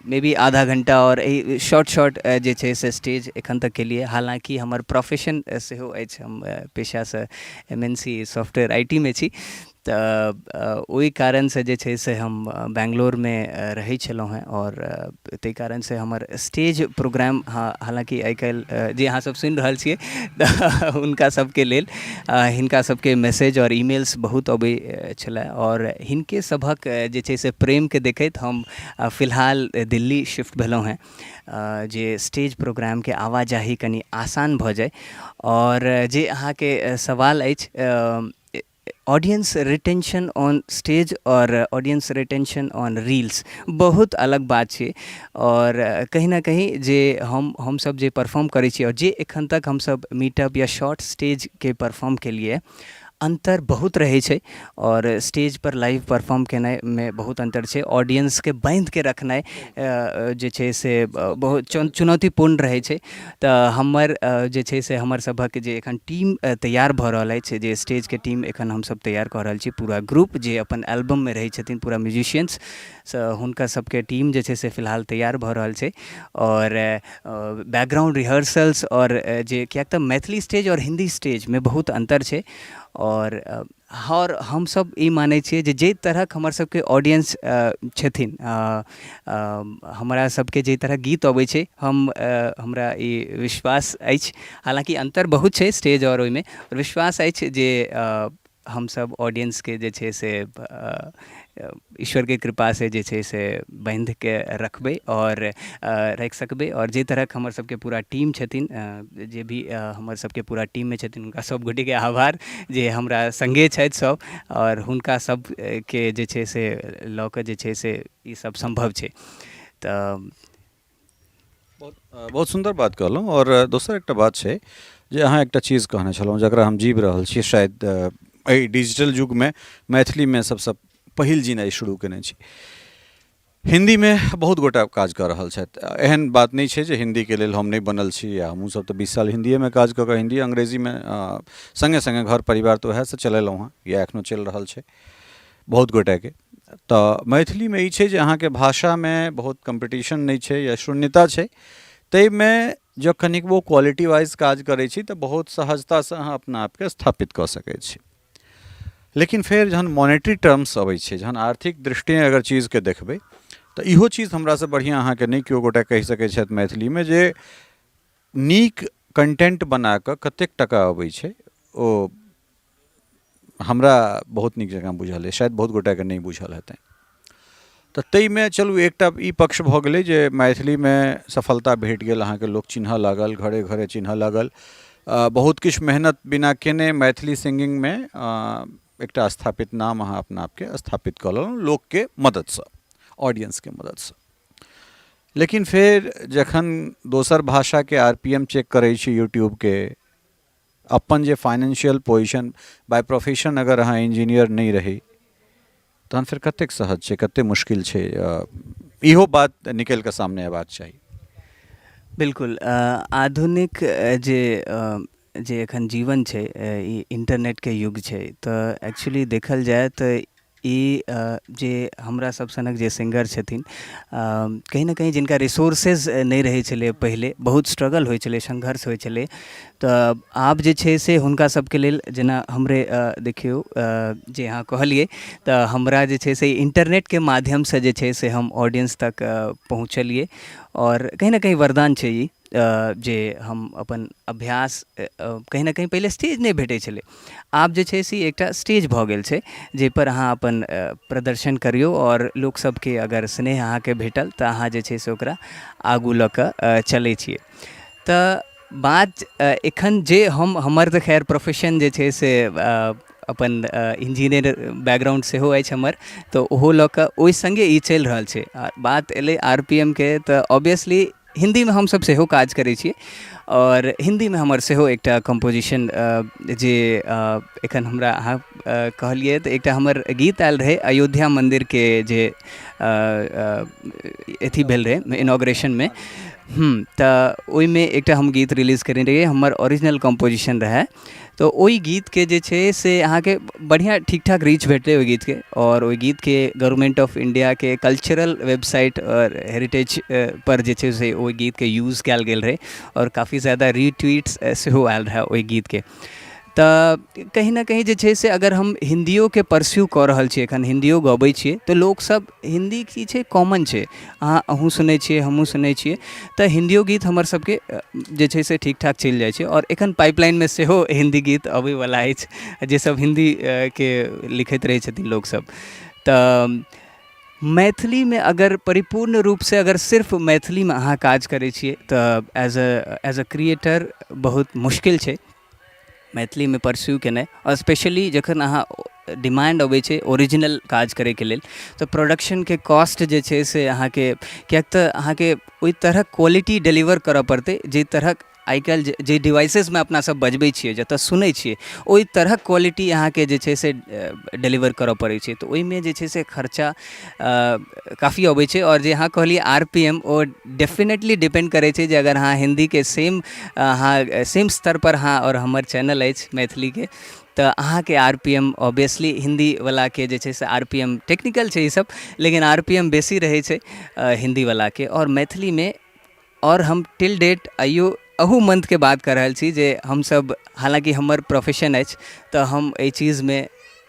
मे बी आधा घण्टा आओर एहि शॉर्ट शॉर्ट जे छै से स्टेज एखन तक केलियै। हालाँकि हमर प्रोफेशन सेहो अछि, हम पेशासँ M N C software I T मे छी, तऽ ओहि कारणसँ जे छै से हम बेंगलोरमे रहै छलहुँ हेँ, आओर ताहि कारणसँ हमर स्टेज प्रोग्राम, हालाँकि आइ काल्हि जे अहाँसभ सुनि रहल छियै तऽ हुनका सभके लेल हिनका सभके मैसेज आओर ईमेल्स बहुत अबै छलए, आओर हिनके सभक जे छै से प्रेमके देखैत हम फिलहाल दिल्ली शिफ्ट भेलहुँ हेँ, जे स्टेज प्रोग्रामके आवाजाही कनि आसान भऽ जाय। आओर जे अहाँके सवाल अछि ऑडियंस रिटेंशन ऑन स्टेज आओर ऑडियंस रिटेंशन ऑन रील्स, बहुत अलग बात छै। आओर कहीं ने कहीं जे हमसभ जे परफॉर्म करै छी आओर जे एखन तक हमसभ मीटअप या शॉर्ट स्टेजके परफॉर्म केलियै, अन्तर बहुत रहै छै। आओर स्टेजपर लाइव परफॉर्म केनाइमे बहुत अन्तर छै। ऑडियंसके बान्धिके रखनाइ जे छै से बहुत चुनौतीपूर्ण रहै छै। तऽ हमर जे छै से हमर सभक जे एखन टीम तैयार भऽ रहल अछि, जे स्टेजके टीम एखन हमसभ तैयार कऽ रहल छी, पूरा ग्रुप जे अपन एल्बममे रहै छथिन पूरा म्यूजिशियंस, से हुनकर सभके टीम जे छै से फिलहाल तैयार भऽ रहल छै। आओर बैकग्राउंड रिहर्सल्स आओर जे, किएक तऽ मैथिली स्टेज आओर हिन्दी स्टेजमे बहुत अन्तर छै। आओर हमसभ ई मानै छियै जे जाहि तरहक हमर सभके ऑडियंस छथिन, हमरा सभके जाहि तरहक गीत अबै छै, हमरा ई विश्वास अछि, हालाँकि अन्तर बहुत छै स्टेज आओर ओहिमे, विश्वास अछि जे हमसभ ऑडियंसके जे छै से ईश्वरके कृपासँ जे छै से बान्धिके रखबै आओर राखि सकबै। आओर जाहि तरहक हमर सबके पूरा टीम छथिन, जे भी हमर सबके पूरा टीममे छथिन, हुनका सब गोटेके आभार जे हमरा सङ्गे छथि सब, आओर हुनका सबके जे छै से लऽ कऽ जे छै से ई सब सम्भव छै। तऽ बहुत बहुत सुन्दर बात कहलहुँ। आओर दोसर एकटा बात छै जे अहाँ एकटा चीज कहने छलहुँ जकरा हम जीवि रहल छी, शायद एहि डिजिटल युगमे मैथिलीमे सबसँ पहिल जीनाइ शुरू केने छी। हिन्दीमे बहुत गोटा काज कऽ रहल छथि, एहन बात नहि छै जे हिन्दीके लेल हम नहि बनल छी, या हमहूँसब तऽ 20 साल हिन्दिएमे काज कऽ कऽ हिन्दी अंग्रेजीमे सङ्गे सङ्गे घर परिवार तऽ वएहसँ चलेलहुँ हँ या एखनो चलि रहल छै बहुत गोटेके। तऽ मैथिलीमे ई छै जे अहाँके भाषामे बहुत कम्पीटिशन नहि छै या शून्यता छै, ताहिमे जँ कनिकबो क्वालिटी वाइज काज करै छी तऽ बहुत सहजतासँ अहाँ अपना आपके स्थापित कऽ सकै छी। लेकिन फेर जहन मॉनेटरी टर्म्स अबै छै, जहन आर्थिक दृष्टिए अगर चीजके देखबै तऽ इहो चीज हमरासँ बढ़िआँ अहाँके नहि केओ गोटा कहि सकै छथि मैथिलीमे जे नीक कंटेंट बना कऽ कतेक टका अबै छै, ओ हमरा बहुत नीक जकाँ बुझल अइ, शायद बहुत गोटाके नहि बुझल हेतनि। तऽ ताहिमे चलू एकटा ई पक्ष भऽ गेलै जे मैथिलीमे सफलता भेट गेल, अहाँके लोक चिन्हऽ लागल, घरे घरे चिन्हऽ लागल, बहुत किछु मेहनत बिना केने मैथिली सिंगिंगमे एकटा स्थापित नाम अहाँ अपना आपके स्थापित कऽ लेलहुँ लोकके मदतिसँ, ऑडियंसके मदतिसँ। लेकिन फेर जखन दोसर भाषाके आर पी एम चेक करै छी यूट्यूबके, अपन जे फाइनेंशियल पोजिशन बाय प्रोफेशन अगर अहाँ इंजीनियर नहि रही तहन फेर कतेक सहज छै, कतेक मुश्किल छै, इहो बात निकलि कऽ सामने अयबाक चाही। बिल्कुल, आधुनिक जे जे एखन जीवन छै, ई इन्टरनेटके युग छै, तऽ एक्चुअली देखल जाय तऽ ई जे हमरा सब सनक जे सिंगर छथिन, कहीं ने कहीं जिनका रिसोर्सेज नहि रहै छलै पहिले, बहुत स्ट्रगल होइ छलै, संघर्ष होइ छलै, तऽ आब जे छै से हुनका सबके लेल, जेना हमरे देखियौ जे अहाँ कहलियै, तऽ हमरा जे छै से इन्टरनेटके माध्यमसँ जे छै से हम ऑडियंस तक पहुँचलियै, आओर कहीं ने कहीं वरदान छै ई जे हम अपन अभ्यास कहीं ने कहीं, पहिले स्टेज नहि भेटै छलै, आब जे छै से एकटा स्टेज भऽ गेल छै जाहिपर अहाँ अपन प्रदर्शन करियौ, आओर लोकसभके अगर स्नेह अहाँके भेटल तऽ अहाँ जे छै से ओकरा आगू लऽ कऽ चलै छियै। तऽ बात एखन जे हम, हमर तऽ खैर प्रोफेशन जे छै से अपन इंजीनियर बैकग्राउंड सेहो अछि हमर, तऽ ओहो लऽ कऽ ओहि सङ्गे ई चलि रहल छै। आ बात एलै आर पी एम के, तऽ ऑब्वियसली हिन्दीमे हमसभ सेहो काज करै छियै, आओर हिन्दीमे हमर सेहो एकटा कम्पोजिशन जे एखन हमरा अहाँ कहलियै तऽ एकटा हमर गीत आयल रहै अयोध्या मन्दिरके जे अथी भेल रहै इनॉग्रेशनमे। तऽ ओहिमे एकटा हम गीत रिलीज कयने रहियै, हमर ओरिजिनल कम्पोजिशन रहै। तऽ ओहि गीतके जे छै से अहाँके बढ़िआँ ठीक ठाक रीच भेटलै ओहि गीतके, आओर ओहि गीतके गवर्नमेन्ट ऑफ इण्डियाके कल्चरल वेबसाइट आओर हेरिटेज पर जे छै से ओहि गीतके यूज कयल गेल रहै, आओर काफी ज्यादा रिट्वीट्स सेहो आयल रहै ओहि गीतके। तऽ कहीं ने कहीं जे छै से अगर हम हिन्दियोके परस्यू कऽ रहल छियै, एखन हिन्दियो गबै छियै, तऽ लोकसब हिन्दी की छै, कॉमन छै, अहूँ सुनै छियै, हमहूँ सुनै छियै, तऽ हिन्दियो गीत हमर सबके जे छै से ठीक ठाक चलि जाइ छै। आओर एखन पाइपलाइनमे सेहो हिन्दी गीत अबैवला अछि, जे सब हिन्दीके लिखैत रहै छथिन लोकसब। तऽ मैथिलीमे अगर परिपूर्ण रूपसँ अगर सिर्फ मैथिलीमे अहाँ काज करै छियै तऽ एज अ क्रिएटर बहुत मुश्किल छै मैथिलीमे परस्यू केनाइ, आओर स्पेशली जखन अहाँ डिमाण्ड अबै छै ओरिजिनल काज करैके लेल, तऽ प्रोडक्शनके कॉस्ट जे छै से अहाँके, किएक तऽ अहाँके ओहि तरहक क्वालिटी डिलीवर करऽ पड़तै जाहि तरहक आइ काल्हि जे डिवाइसेसमे अपना सब बजबै छियै, जतऽ सुनै छियै, ओहि तरहक क्वालिटी अहाँके जे छै से डिलीवर करऽ पड़ै छै। तऽ ओहिमे जे छै से खर्चा काफी अबै छै। आओर जे अहाँ कहलियै RPM, ओ डेफिनेटली डिपेंड करै छै जे अगर अहाँ हिन्दीके सेम, अहाँ सेम स्तरपर अहाँ आओर हमर चैनल अछि मैथिलीके, तऽ अहाँके RPM obviously हिन्दीवलाके जे छै से RPM, technical छै ईसब, लेकिन RPM बेसी रहै छै हिन्दीवलाके। आओर मैथिलीमे आओर हम टिल डेट आइयो अहू मन्थके बात कऽ रहल छी जे हमसब, हालाँकि हमर प्रोफेशन अछि, तऽ हम एहि चीजमे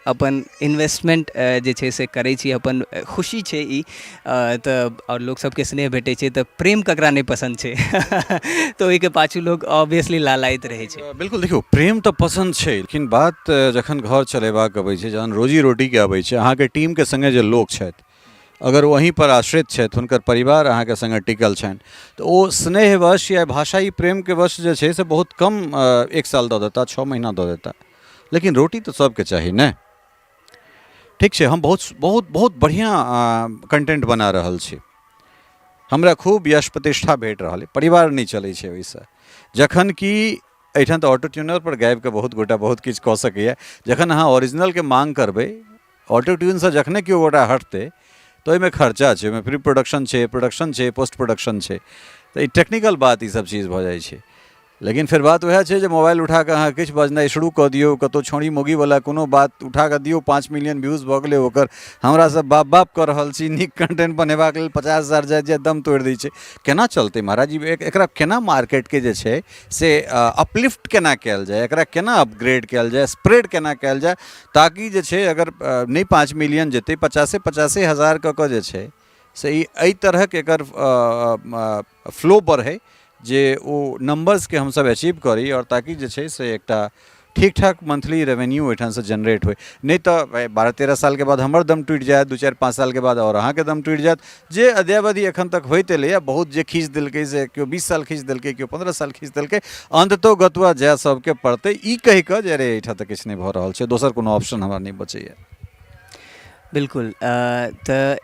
अपन इन्वेस्टमेन्ट जे छै से करै छी, अपन खुशी छै ई तऽ, आओर लोकसबके स्नेह भेटै छै, तऽ प्रेम ककरा नहि पसन्द छै? तऽ ओहिके पाछू लोक ऑब्वियसली लालायित रहै छै। बिल्कुल, देखियौ, प्रेम तऽ पसन्द छै, लेकिन बात जखन घर चलेबाक अबै छै, जहन रोजी रोटीके अबै छै, अहाँके टीमके सङ्गे जे लोक छथि, अगर ओ अहीँपर आश्रित छथि, हुनकर परिवार अहाँके सङ्गे टिकल छनि, तऽ ओ स्नेहवश या भाषाई प्रेमके वश जे छै से बहुत कम एक साल दऽ देता, 6 महीना दऽ देता, लेकिन रोटी तऽ सबके चाही ने। ठीक छै, हम बहुत बहुत बहुत बढ़िआँ कंटेंट बना रहल छी, हमरा खूब यश प्रतिष्ठा भेट रहल अइ, परिवार नहि चलै छै ओहिसँ। जखन कि एहिठाम तऽ ऑटो ट्यूनरपर गाबिकऽ बहुत गोटा बहुत किछु कऽ सकैए। जखन अहाँ ओरिजिनलके माँग करबै, ऑटो ट्यूनसँ जखने केओ गोटा हटतै, तऽ ओहिमे खर्चा छै, ओहिमे प्री प्रोडक्शन छै, प्रोडक्शन छै, पोस्ट प्रोडक्शन छै, तऽ ई टेक्निकल बात ई सब चीज भऽ जाइ छै। लेकिन फेर बात उएह छै जे मोबाइल उठा कऽ अहाँ किछु बजनाइ शुरू कऽ दियौ, कतहु छौड़ी मौगीवला कोनो बात उठा कऽ दियौ, 5 मिलियन व्यूज भऽ गेलै ओकर। हमरा सब बाप बाप कऽ रहल छी नीक कंटेंट बनेबाक लेल, 50,000 जाइत जाइत दम तोड़ि दै छै। केना चलतै महाराज ई? एकरा केना मार्केटके जे छै से अपलिफ्ट केना कयल जाय, एकरा केना अपग्रेड कयल जाय, स्प्रेड केना कयल जाय, ताकि जे छै अगर नहि 5 मिलियन जेतै, पचासे पचासे हजार कऽ कऽ जे छै से ई एहि तरहक एकर फ्लो बढ़ै जे ओ नम्बर्सके हमसभ अचीव करी आओर ताकि जे छै से एकटा ठीक ठाक मंथली रेवेन्यू ओहिठामसँ जनरेट होइ। नहि तऽ 12-13 सालके बाद हमर दम टूटि जायत, 2, 4, 5 सालके बाद आओर अहाँके दम टूटि जायत, जे अद्यावधि एखन तक होइत एलैए। बहुत जे खींच देलकै से केओ 20 साल खींच देलकै, केओ 15 साल खींच देलकै। अन्ततो गत्वा जाय सबके पड़तै ई कहि कऽ जे अरे, एहिठाम तऽ किछु नहि भऽ रहल छै, दोसर कोनो ऑप्शन हमरा नहि बचैए। बिल्कुल, तऽ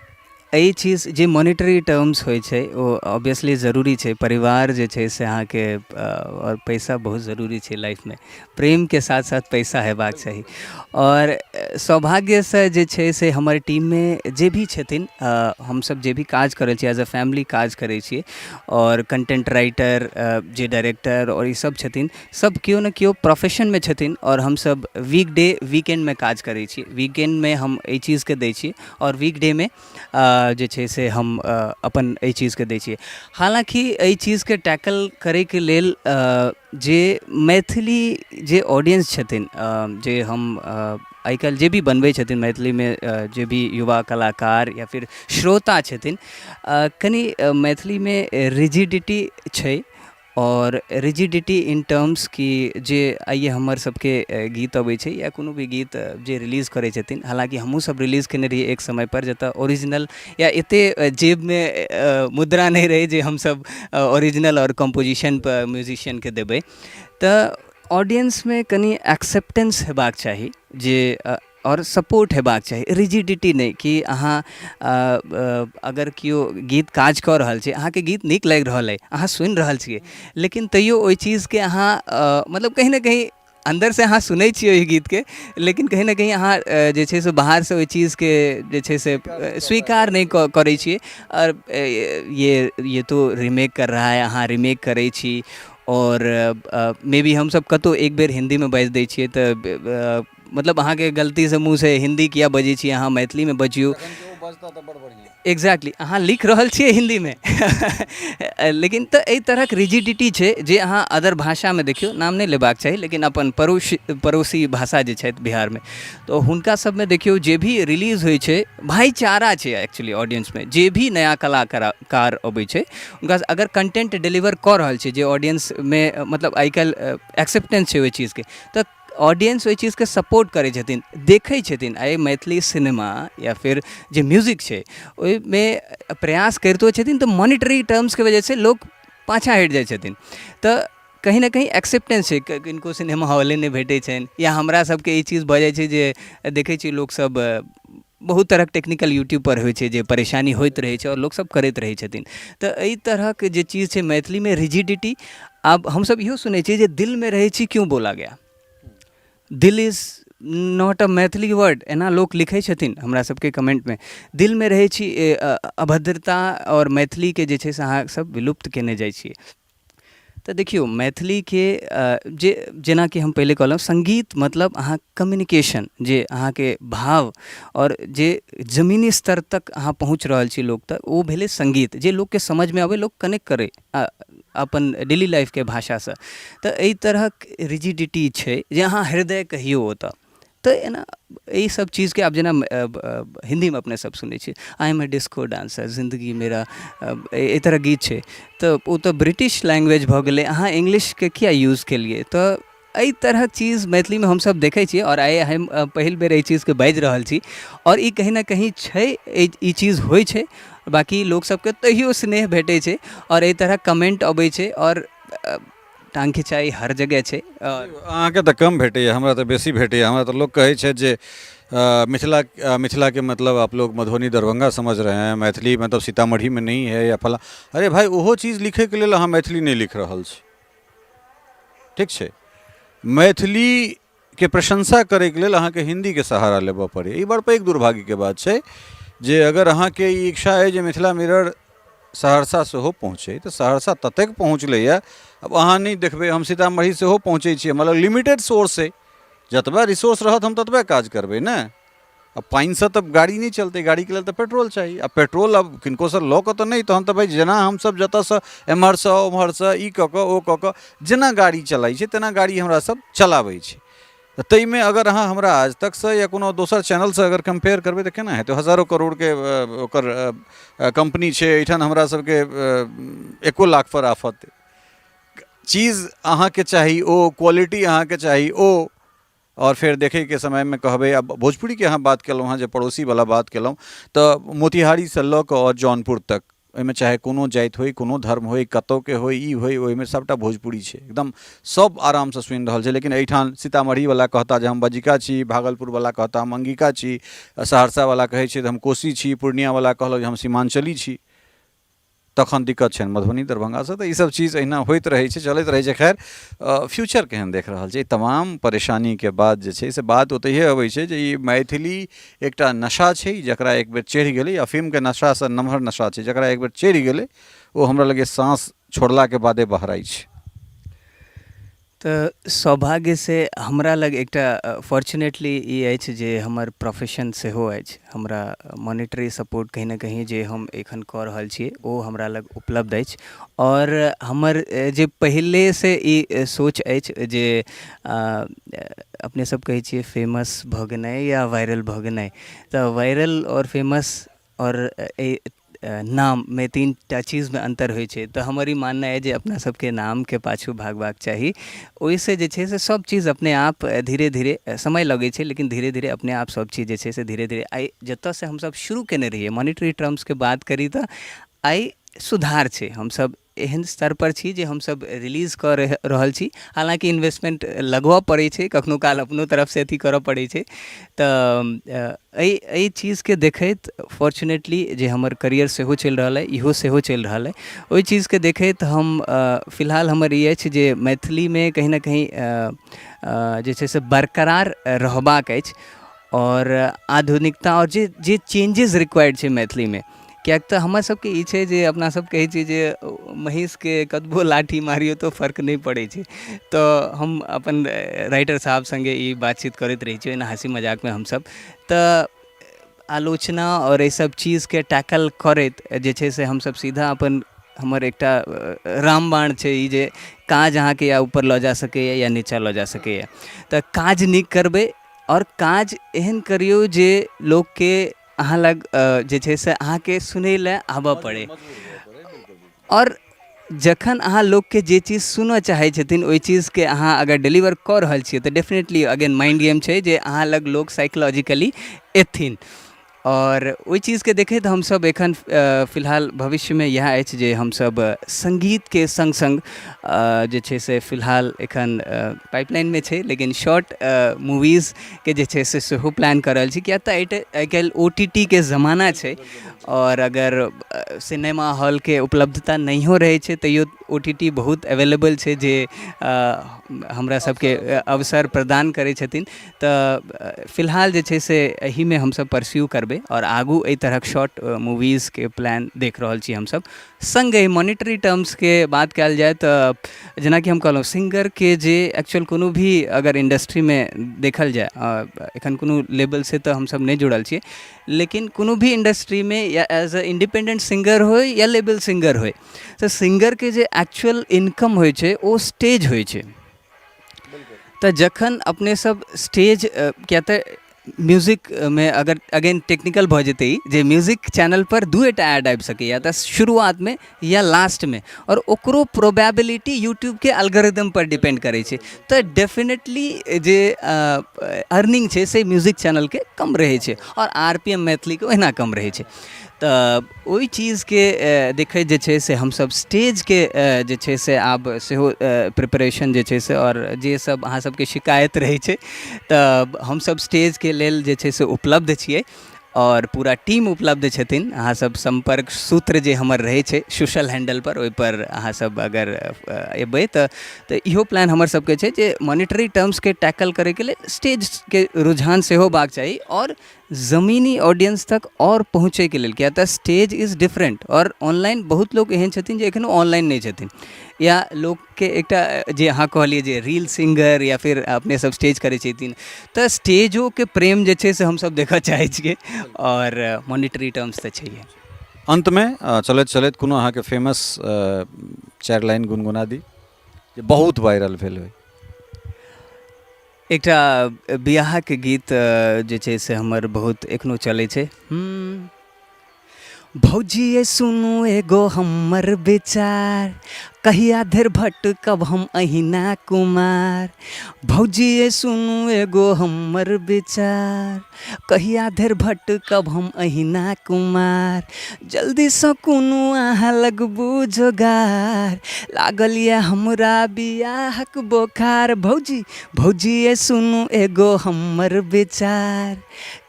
एहि चीज जे मोनिटरी टर्म्स होइ छै ओ ऑब्वियसली जरूरी छै। परिवार जे छै से अहाँके आओर पैसा बहुत जरूरी छै लाइफमे। प्रेमके साथ साथ पैसा हेबाक चाही। आओर सौभाग्यसँ जे छै से हमर टीममे जे भी छथिन, हमसब जे भी काज करै छियै, एज अ फैमिली काज करै छियै, आओर कंटेंट राइटर जे डायरेक्टर आओर ई सब छथिन, सब केओ ने केओ प्रोफेशनमे छथिन, आओर हमसब वीक डे, वीकेंडमे काज करै छी। वीकेंडमे हम एहि चीजके दै छी आओर वीक डेमे जे छै से हम अपन एहि चीजके दै छियै। हालाँकि एहि चीजके टैकल करैके लेल जे मैथिली जे ऑडियंस छथिन, जे हम आइ काल्हि जे भी बनबै छथिन मैथिलीमे, जे भी युवा कलाकार या फिर श्रोता छथिन, कनि मैथिलीमे रिजिडिटी छै, आओर रिजिडिटी इन टर्म्स कि जे आइए हमर सबके गीत अबै छै या कोनो भी गीत जे रिलीज करै छथिन, हालाँकि हमहूँ सब रिलीज केने रहियै एक समयपर जतऽ ओरिजिनल या एते जेबमे मुद्रा नहि रहै जे हमसब ओरिजिनल आओर कम्पोजिशनपर म्यूजिशियनके देबै, तऽ ऑडियंसमे कनि एक्सेप्टेंस हेबाक चाही जे आओर सपोर्ट हेबाक चाही, रिजिडिटी नहि, कि अहाँ अगर केओ गीत काज कऽ रहल छै, अहाँके गीत नीक लागि रहल अइ, अहाँ सुनि रहल छियै, लेकिन तैयो ओहि चीजके अहाँ मतलब कहीं ने कहीं अन्दरसँ अहाँ सुनै छियै ओहि गीतके, लेकिन कहीं ने कहीं अहाँ जे छै से बाहरसँ ओहि चीजके जे छै से स्वीकार नहि करै छियै। आओर ये तो रीमेक कर रहा है, अहाँ रीमेक करै छी। आओर मे बी हमसब कतहु एक बेर हिन्दीमे बाजि दै छियै तऽ मतलब अहाँके गलतीसँ मुँहसँ हिन्दी किया बजै छी, अहाँ मैथिलीमे बजियौ। एग्जैक्टली, अहाँ लिख रहल छियै हिन्दीमे, लेकिन तऽ एहि तरहक रिजिडिटी छै जे अहाँ अदर भाषामे देखियौ, नाम नहि लेबाक चाही, लेकिन अपन पड़ोसी भाषा जे छथि बिहारमे, तऽ हुनका सबमे देखियौ जे भी रिलीज होइ छै, भाइचारा छै एक्चुअली ऑडियंसमे। जे भी नया कलाकार अबै छै, हुनका अगर कंटेंट डिलीवर कऽ रहल छै जे ऑडियंसमे मतलब आइ काल्हि एक्सेप्टेंस छै ओहि चीजके, तऽ ऑडियंस ओहि चीजके सपोर्ट करै छथिन, देखै छथिन। आइ मैथिली सिनेमा या फिर जे म्यूजिक छै, ओहिमे प्रयास करितो छथिन तऽ मॉनिटरी टर्म्सके वजहसँ लोक पाछाँ हटि जाइ छथिन। तऽ कहीं ने कहीं एक्सेप्टेंस छै, किनको सिनेमा हॉले नहि भेटै छनि, या हमरा सबके ई चीज भऽ जाइ छै जे देखै छियै लोकसब बहुत तरहक टेक्निकल यूट्यूबपर होइ छै जे परेशानी होइत रहै छै आओर लोकसब करैत रहै छथिन। तऽ एहि तरहक जे चीज छै मैथिलीमे रिजिडिटी। आब हमसब इहो सुनै छियै जे दिलमे रहै छी क्यों बोला गया, दिल is not a Maithili word, एना लोक लिखै छथिन हमरा सबके कमेन्टमे। दिलमे रहै छी अभद्रता आओर मैथिलीके जे छै से अहाँ सब विलुप्त केने जाइ छियै। तऽ देखियौ, मैथिलीके जे जेनाकि हम पहिले कहलहुँ, सङ्गीत मतलब अहाँ कम्युनिकेशन, जे अहाँके भाव आओर जे जमीनी स्तर तक अहाँ पहुँच रहल छी लोक तक, ओ भेलै सङ्गीत, जे लोकके समझमे अबै, लोक कनेक्ट करै अपन डेली लाइफके भाषासँ। तऽ एहि तरहक रिजिडिटी छै जे अहाँ हृदय कहियौ ओतऽ। तऽ एना एहि सब चीजके आब जेना हिन्दीमे अपने सब सुनै छियै, I am a disco dancer, जिन्दगी मेरा, एहि तरहक गीत छै, तऽ ओ तऽ ब्रिटिश लैंग्वेज भऽ गेलै, अहाँ इंग्लिशके किया यूज केलियै? तऽ एहि तरहक चीज मैथिलीमे हमसब देखै छियै। आओर आइ हम पहिल बेर एहि चीजके बाजि रहल छी आओर ई कहीं ने कहीं छै, ई चीज होइ छै। बाँकी लोकसबके तैयो स्नेह भेटै छै आओर एहि तरहक कमेन्ट अबै छै आओर टाँग खिचाइ हर जगह छै। आओर अहाँके तऽ कम भेटैए, हमरा तऽ बेसी भेटैए। हमरा तऽ लोक कहै छथि जे मिथिला, मिथिलाके मतलब आप लोग मधुबनी दरभंगा समझ रहे हैं, मैथिली मतलब सीतामढ़ीमे नहीं है या फलाँ। अरे भाई, ओहो चीज लिखैके लेल अहाँ मैथिली नहि लिख रहल छी। ठीक छै, मैथिलीके प्रशंसा करैके लेल अहाँके हिन्दीके सहारा लेबऽ पड़ैए। ई बड़ पैघ दुर्भाग्यके बात छै जे अगर अहाँके ई इच्छा अइ जे मिथिला मिरर सहरसा सेहो पहुँचै, तऽ सहरसा ततेक पहुँचलैए आब अहाँ नहि देखबै। हम सीतामढ़ी सेहो पहुँचै छियै, मतलब लिमिटेड सोर्स अइ, जतबा रिसोर्स रहत हम ततबे काज करबै ने। आ पानिसँ तऽ गाड़ी नहि चलतै, गाड़ीके लेल तऽ पेट्रोल चाही, आ पेट्रोल आब किनकोसँ लऽ कऽ तऽ नहि। तहन तऽ भाइ जेना हमसभ जतऽसँ एम्हरसँ ओम्हरसँ ई कऽ कऽ ओ कऽ कऽ जेना गाड़ी चलाइ छै, तेना गाड़ी हमरा सब चलाबै छै। तऽ ताहिमे अगर अहाँ हमरा आज तकसँ या कोनो दोसर चैनलसँ अगर कम्पेयर करबै तऽ केना हेतै? हजारो करोड़के ओकर कम्पनी छै, एहिठाम हमरा सबके एको लाखपर आफत। चीज अहाँके चाही ओ क्वालिटी अहाँके चाही ओ। आओर फेर देखैके समयमे कहबै, आब भोजपुरीके अहाँ बात केलहुँ हँ, जे पड़ोसीवला बात केलहुँ, तऽ मोतिहारीसँ लऽ कऽ आओर जौनपुर तक, ओहिमे चाहे कोनो जाति होइ, कोनो धर्म होइ, कतहुके होइ, ई होइ, ओहिमे सभटा भोजपुरी छै, एकदम सभ आरामसँ सुनि रहल छै। लेकिन एहिठाम सीतामढ़ीवला कहता जे हम बज्जिका छी, भागलपुरवला कहता हम अङ्गिका छी, सहरसावला कहै छै जे हम कोसी छी, पूर्णियावला कहलक जे हम सीमाञ्चली छी। तखन दिक्कत छनि मधुबनी दरभंगासँ। तऽ ईसभ चीज एहिना होइत रहै छै, चलैत रहै छै। खैर, फ्यूचर केहन देख रहल छै? तमाम परेशानीके बाद जे छै से बात ओतहिए अबै छै जे ई मैथिली एकटा नशा छै, जकरा एक बेर चढ़ि गेलै, अफीमके नशासँ नमहर नशा छै, जकरा एक बेर चढ़ि गेलै ओ हमरा लगैए साँस छोड़लाके बादे बहराइ छै। तऽ सौभाग्यसँ हमरा लग एकटा फॉर्चुनेटली ई अछि जे हमर प्रोफेशन सेहो अछि। हमरा मॉनिटरी सपोर्ट कहीं ने कहीं जे हम एखन कऽ रहल छी ओ हमरा लग उपलब्ध अछि। आओर हमर जे पहिलेसँ ई सोच अछि जे अपने सब कहै छियै फेमस भऽ गेनाइ या वायरल भऽ गेनाइ, तऽ वायरल आओर फेमस आओर एहि नाममे 3 टा चीजमे अन्तर होइ छै। तऽ हमर ई माननाइ अइ जे अपना सबके नामके पाछू भागबाक चाही। ओहिसँ जे छै से सब चीज अपने आप धीरे धीरे, समय लगै छै लेकिन धीरे धीरे अपने आप सब चीज जे छै से धीरे धीरे। आइ जतऽसँ हमसब शुरू केने रहियै, मॉनिटरी टर्म्सके बात करी, तऽ आइ सुधार छै। हमसब एहन स्तरपर छी जे हमसभ रिलीज कऽ रहल छी। हालाँकि इन्वेस्टमेन्ट लगबऽ पड़ै छै, कखनो काल अपनो तरफसँ अथी करऽ पड़ै छै। तऽ एहि एहि चीजके देखैत फॉर्चुनेटली जे हमर करियर सेहो चलि रहल अइ, इहो सेहो चलि रहल अइ। ओहि चीजके देखैत हम फिलहाल हमर ई अछि जे मैथिलीमे कहीं ने कहीं जे छै से बरकरार रहबाक अछि आओर आधुनिकता आओर जे जे चेंजेस रिक्वायर्ड छै मैथिलीमे, किएक तऽ हमर सबके ई छै जे अपना सब कहै छियै जे महीँसके कतबो लाठी मारियौ तऽ फर्क नहि पड़ै छै। तऽ हम अपन राइटर साहब सङ्गे ई बातचीत करैत रहै छियै ओहिना हँसी मजाकमे हमसब। तऽ आलोचना आओर एहि सब चीजके टैकल करैत जे छै से हमसब सीधा अपन हमर एकटा रामबाण छै ई जे काज अहाँके या ऊपर लऽ जा सकैए या नीचाँ लऽ जा सकैए। तऽ काज नीक करबै आओर काज एहन करियौ जे लोकके अहाँ लग जे छै से अहाँके सुनै लए आबऽ पड़ै, आओर जखन अहाँ लोकके जे चीज सुनऽ चाहै छथिन ओहि चीजके अहाँ अगर डिलीवर कऽ रहल छियै तऽ डेफिनेटली अगेन माइंड गेम छै जे अहाँ लग लोक साइकोलॉजिकली एथिन। आओर ओहि चीजके देखैत हमसभ एखन फिलहाल भविष्यमे इएह अछि जे हमसभ सङ्गीतके सङ्ग सङ्ग जे छै से फिलहाल एखन पाइपलाइनमे छै, लेकिन शॉर्ट मूवीजके जे छै से सेहो प्लान कऽ रहल छी, किएक तऽ आइ काल्हि ओ टी टी के जमाना छै आओर अगर सिनेमा हॉलके उपलब्धता नहियो रहै छै तैयो ओ टी टी बहुत एवेलेबल छै जे हमरा सबके अवसर प्रदान करै छथिन। तऽ फिलहाल जे छै से एहिमे हमसब परस्यू करबै आओर आगू एहि तरहक शॉर्ट मूवीजके प्लान देख रहल छी हमसब। सङ्गहि मॉनिटरी टर्म्सके बात कयल जाय तऽ जेनाकि हम कहलहुँ सिंगरके जे एक्चुअल कोनो भी अगर इंडस्ट्रीमे देखल जाय, एखन कोनो लेवलसँ तऽ हमसब नहि जुड़ल छियै, लेकिन कोनो भी इंडस्ट्रीमे या एज अ इंडिपेंडेंट सिंगर होइ या लेबल सिंगर होइ, तऽ सिंगरके जे एक्चुअल इनकम होइ छै ओ स्टेज होइ छै। तऽ जखन अपने सब स्टेज, किया तऽ म्यूजिकमे अगर अगेन टेक्निकल भऽ जेतै ई जे म्यूजिक चैनलपर दूएटा एड आबि सकैए, तऽ शुरुआतमे या लास्टमे, आओर ओकरो प्रोबेबिलिटी यूट्यूबके अलगोरिदमपर डिपेंड करै छै। तऽ डेफिनेटली जे अर्निंग छै से म्यूजिक चैनलके कम रहै छै आओर आर पी एम मैथिलीके ओहिना कम रहै छै। तऽ ओहि चीजके देखैत जे छै से हमसब स्टेजके जे छै से आब सेहो प्रिपरेशन जे छै से, आओर जे सब अहाँ सबके शिकायत रहै छै तऽ हमसब स्टेजके लेल जे छै से उपलब्ध छियै आओर पूरा टीम उपलब्ध छथिन। अहाँ सब सम्पर्क सूत्र जे हमर रहै छै सोशल हैंडलपर, ओहिपर अहाँ सब अगर एबै तऽ इहो प्लान हमर सबके छै जे मॉनिटरी टर्म्सके टैकल करैके लेल स्टेजके रुझान सेहो होबाक चाही आओर जमीनी ऑडियंस तक आओर पहुँचैके लेल, किएक तऽ स्टेज is different आओर ऑनलाइन बहुत लोक एहन छथिन जे एखनो ऑनलाइन नहि छथिन, या लोकके एकटा जे अहाँ कहलियै जे रील सिंगर या फिर अपने सब स्टेज करै छथिन, तऽ स्टेजोके प्रेम जे छै से हमसब देखऽ चाहै छियै आओर मॉनिटरी टर्म्स तऽ छैहे। अन्तमे चलैत चलैत कोनो अहाँके फेमस चारि लाइन गुनगुना दी जे बहुत वायरल भेल होइ। एकटा बिआहके गीत जे छै से हमर बहुत एखनो चलै छै। भौजी ये सुनू एगो हमर विचार, कहिया धरि भटकब हम अहिना कुमार। भौजी ये सुनू एगो हमर विचार, कहिया धरि भटकब हम अहिना कुमार। जल्दीसँ कोनो अहाँ लगबू जोगार, लागल यऽ हमरा बियाहक बोखार। भौजी भौजी ये सुनू एगो हमर विचार,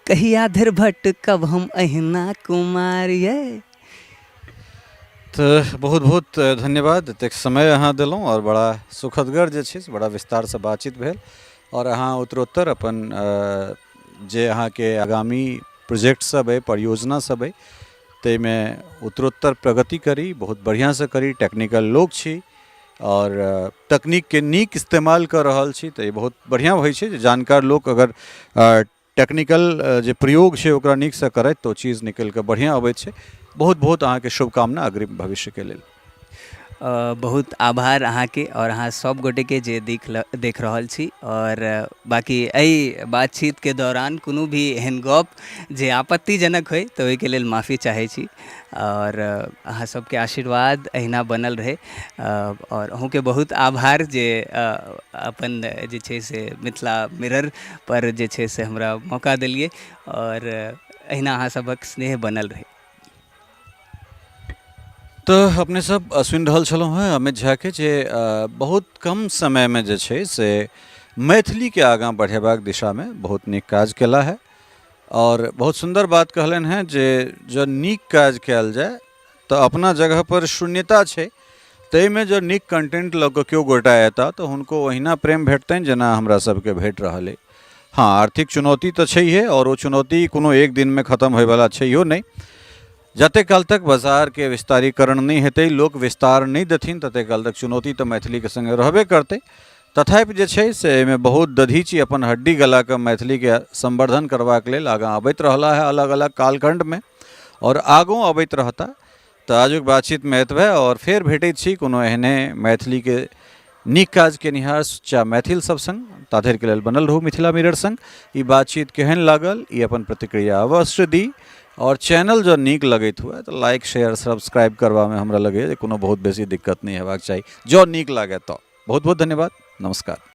कहिया धरि भटकब हम अहिना कुमार ये। तऽ बहुत बहुत धन्यवाद, एतेक समय अहाँ देलहुँ आओर बड़ा सुखदगर जे छै से बड़ा विस्तारसँ बातचीत भेल आओर अहाँ उत्तरोत्तर अपन जे अहाँके आगामी प्रोजेक्ट सब अइ, परियोजना सब अइ, ताहिमे उत्तरोत्तर प्रगति करी, बहुत बढ़िआँसँ करी। टेक्निकल लोक छी आओर तकनीकके नीक इस्तेमाल कऽ रहल छी, तऽ ई बहुत बढ़िआँ होइ छै जे जानकार लोक अगर टेक्निकल जे प्रयोग छै ओकरा नीकसँ करथि तऽ ओ चीज निकलि कऽ बढ़िआँ अबै छै। बहुत बहुत अहाँके शुभकामना अग्रिम भविष्यके लेल। बहुत आभार अहाँके आओर अहाँ सब गोटेके जे देख रहल छी। आओर बाँकी एहि बातचीतके दौरान कोनो भी एहन गप जे आपत्तिजनक होइ तऽ ओहिके लेल माफी चाहै छी आओर अहाँ सबके आशीर्वाद अहिना बनल रहै। आओर अहूँके बहुत आभार जे अपन जे छै से मिथिला मिरर पर जे छै से हमरा मौका देलियै आओर अहिना अहाँ सभक स्नेह बनल रहै। तऽ अपने सब सुनि रहल छलहुँ हेँ अमित झाके जे बहुत कम समयमे जे छै से मैथिलीके आगाँ बढ़ेबाक दिशामे बहुत नीक काज केला है आओर बहुत सुन्दर बात कहलनि हेँ जे जँ नीक काज कयल जाय तऽ अपना जगहपर शून्यता छै ताहिमे जँ नीक कंटेंट लऽ कऽ केओ गोटा एता तऽ हुनको ओहिना प्रेम भेटतनि जेना हमरा सबके भेट रहल अइ। हँ, आर्थिक चुनौती तऽ छैहे आओर ओ चुनौती कोनो एक दिनमे खतम होइवला छैहो नहि। जतेक काल तक बाजारके विस्तारीकरण नहि हेतै, लोक विस्तार नहि देथिन, ततेक काल तक चुनौती तऽ मैथिलीके सङ्गे रहबे करतै। तथापि जे छै से एहिमे बहुत दधीचि अपन हड्डी गला कऽ मैथिलीके संवर्धन करबाक लेल आगाँ अबैत रहला हेँ अलग अलग कालखण्डमे आओर आगो अबैत रहता। तऽ आजुक बातचीतमे एतबे आओर फेर भेटैत छी कोनो एहने मैथिलीके नीक काज केनिहार सुच्चा मैथिल सब सङ्ग। ता धरिके लेल बनल रहू मिथिला मिरर सङ्ग। ई बातचीत केहन लागल ई अपन प्रतिक्रिया अवश्य दी आओर चैनल जँ नीक लगैत हुए तऽ लाइक शेयर सब्सक्राइब करबामे हमरा लगैए जे कोनो बहुत बेसी दिक्कत नहि हेबाक चाही जँ नीक लागय तऽ। बहुत बहुत धन्यवाद। नमस्कार।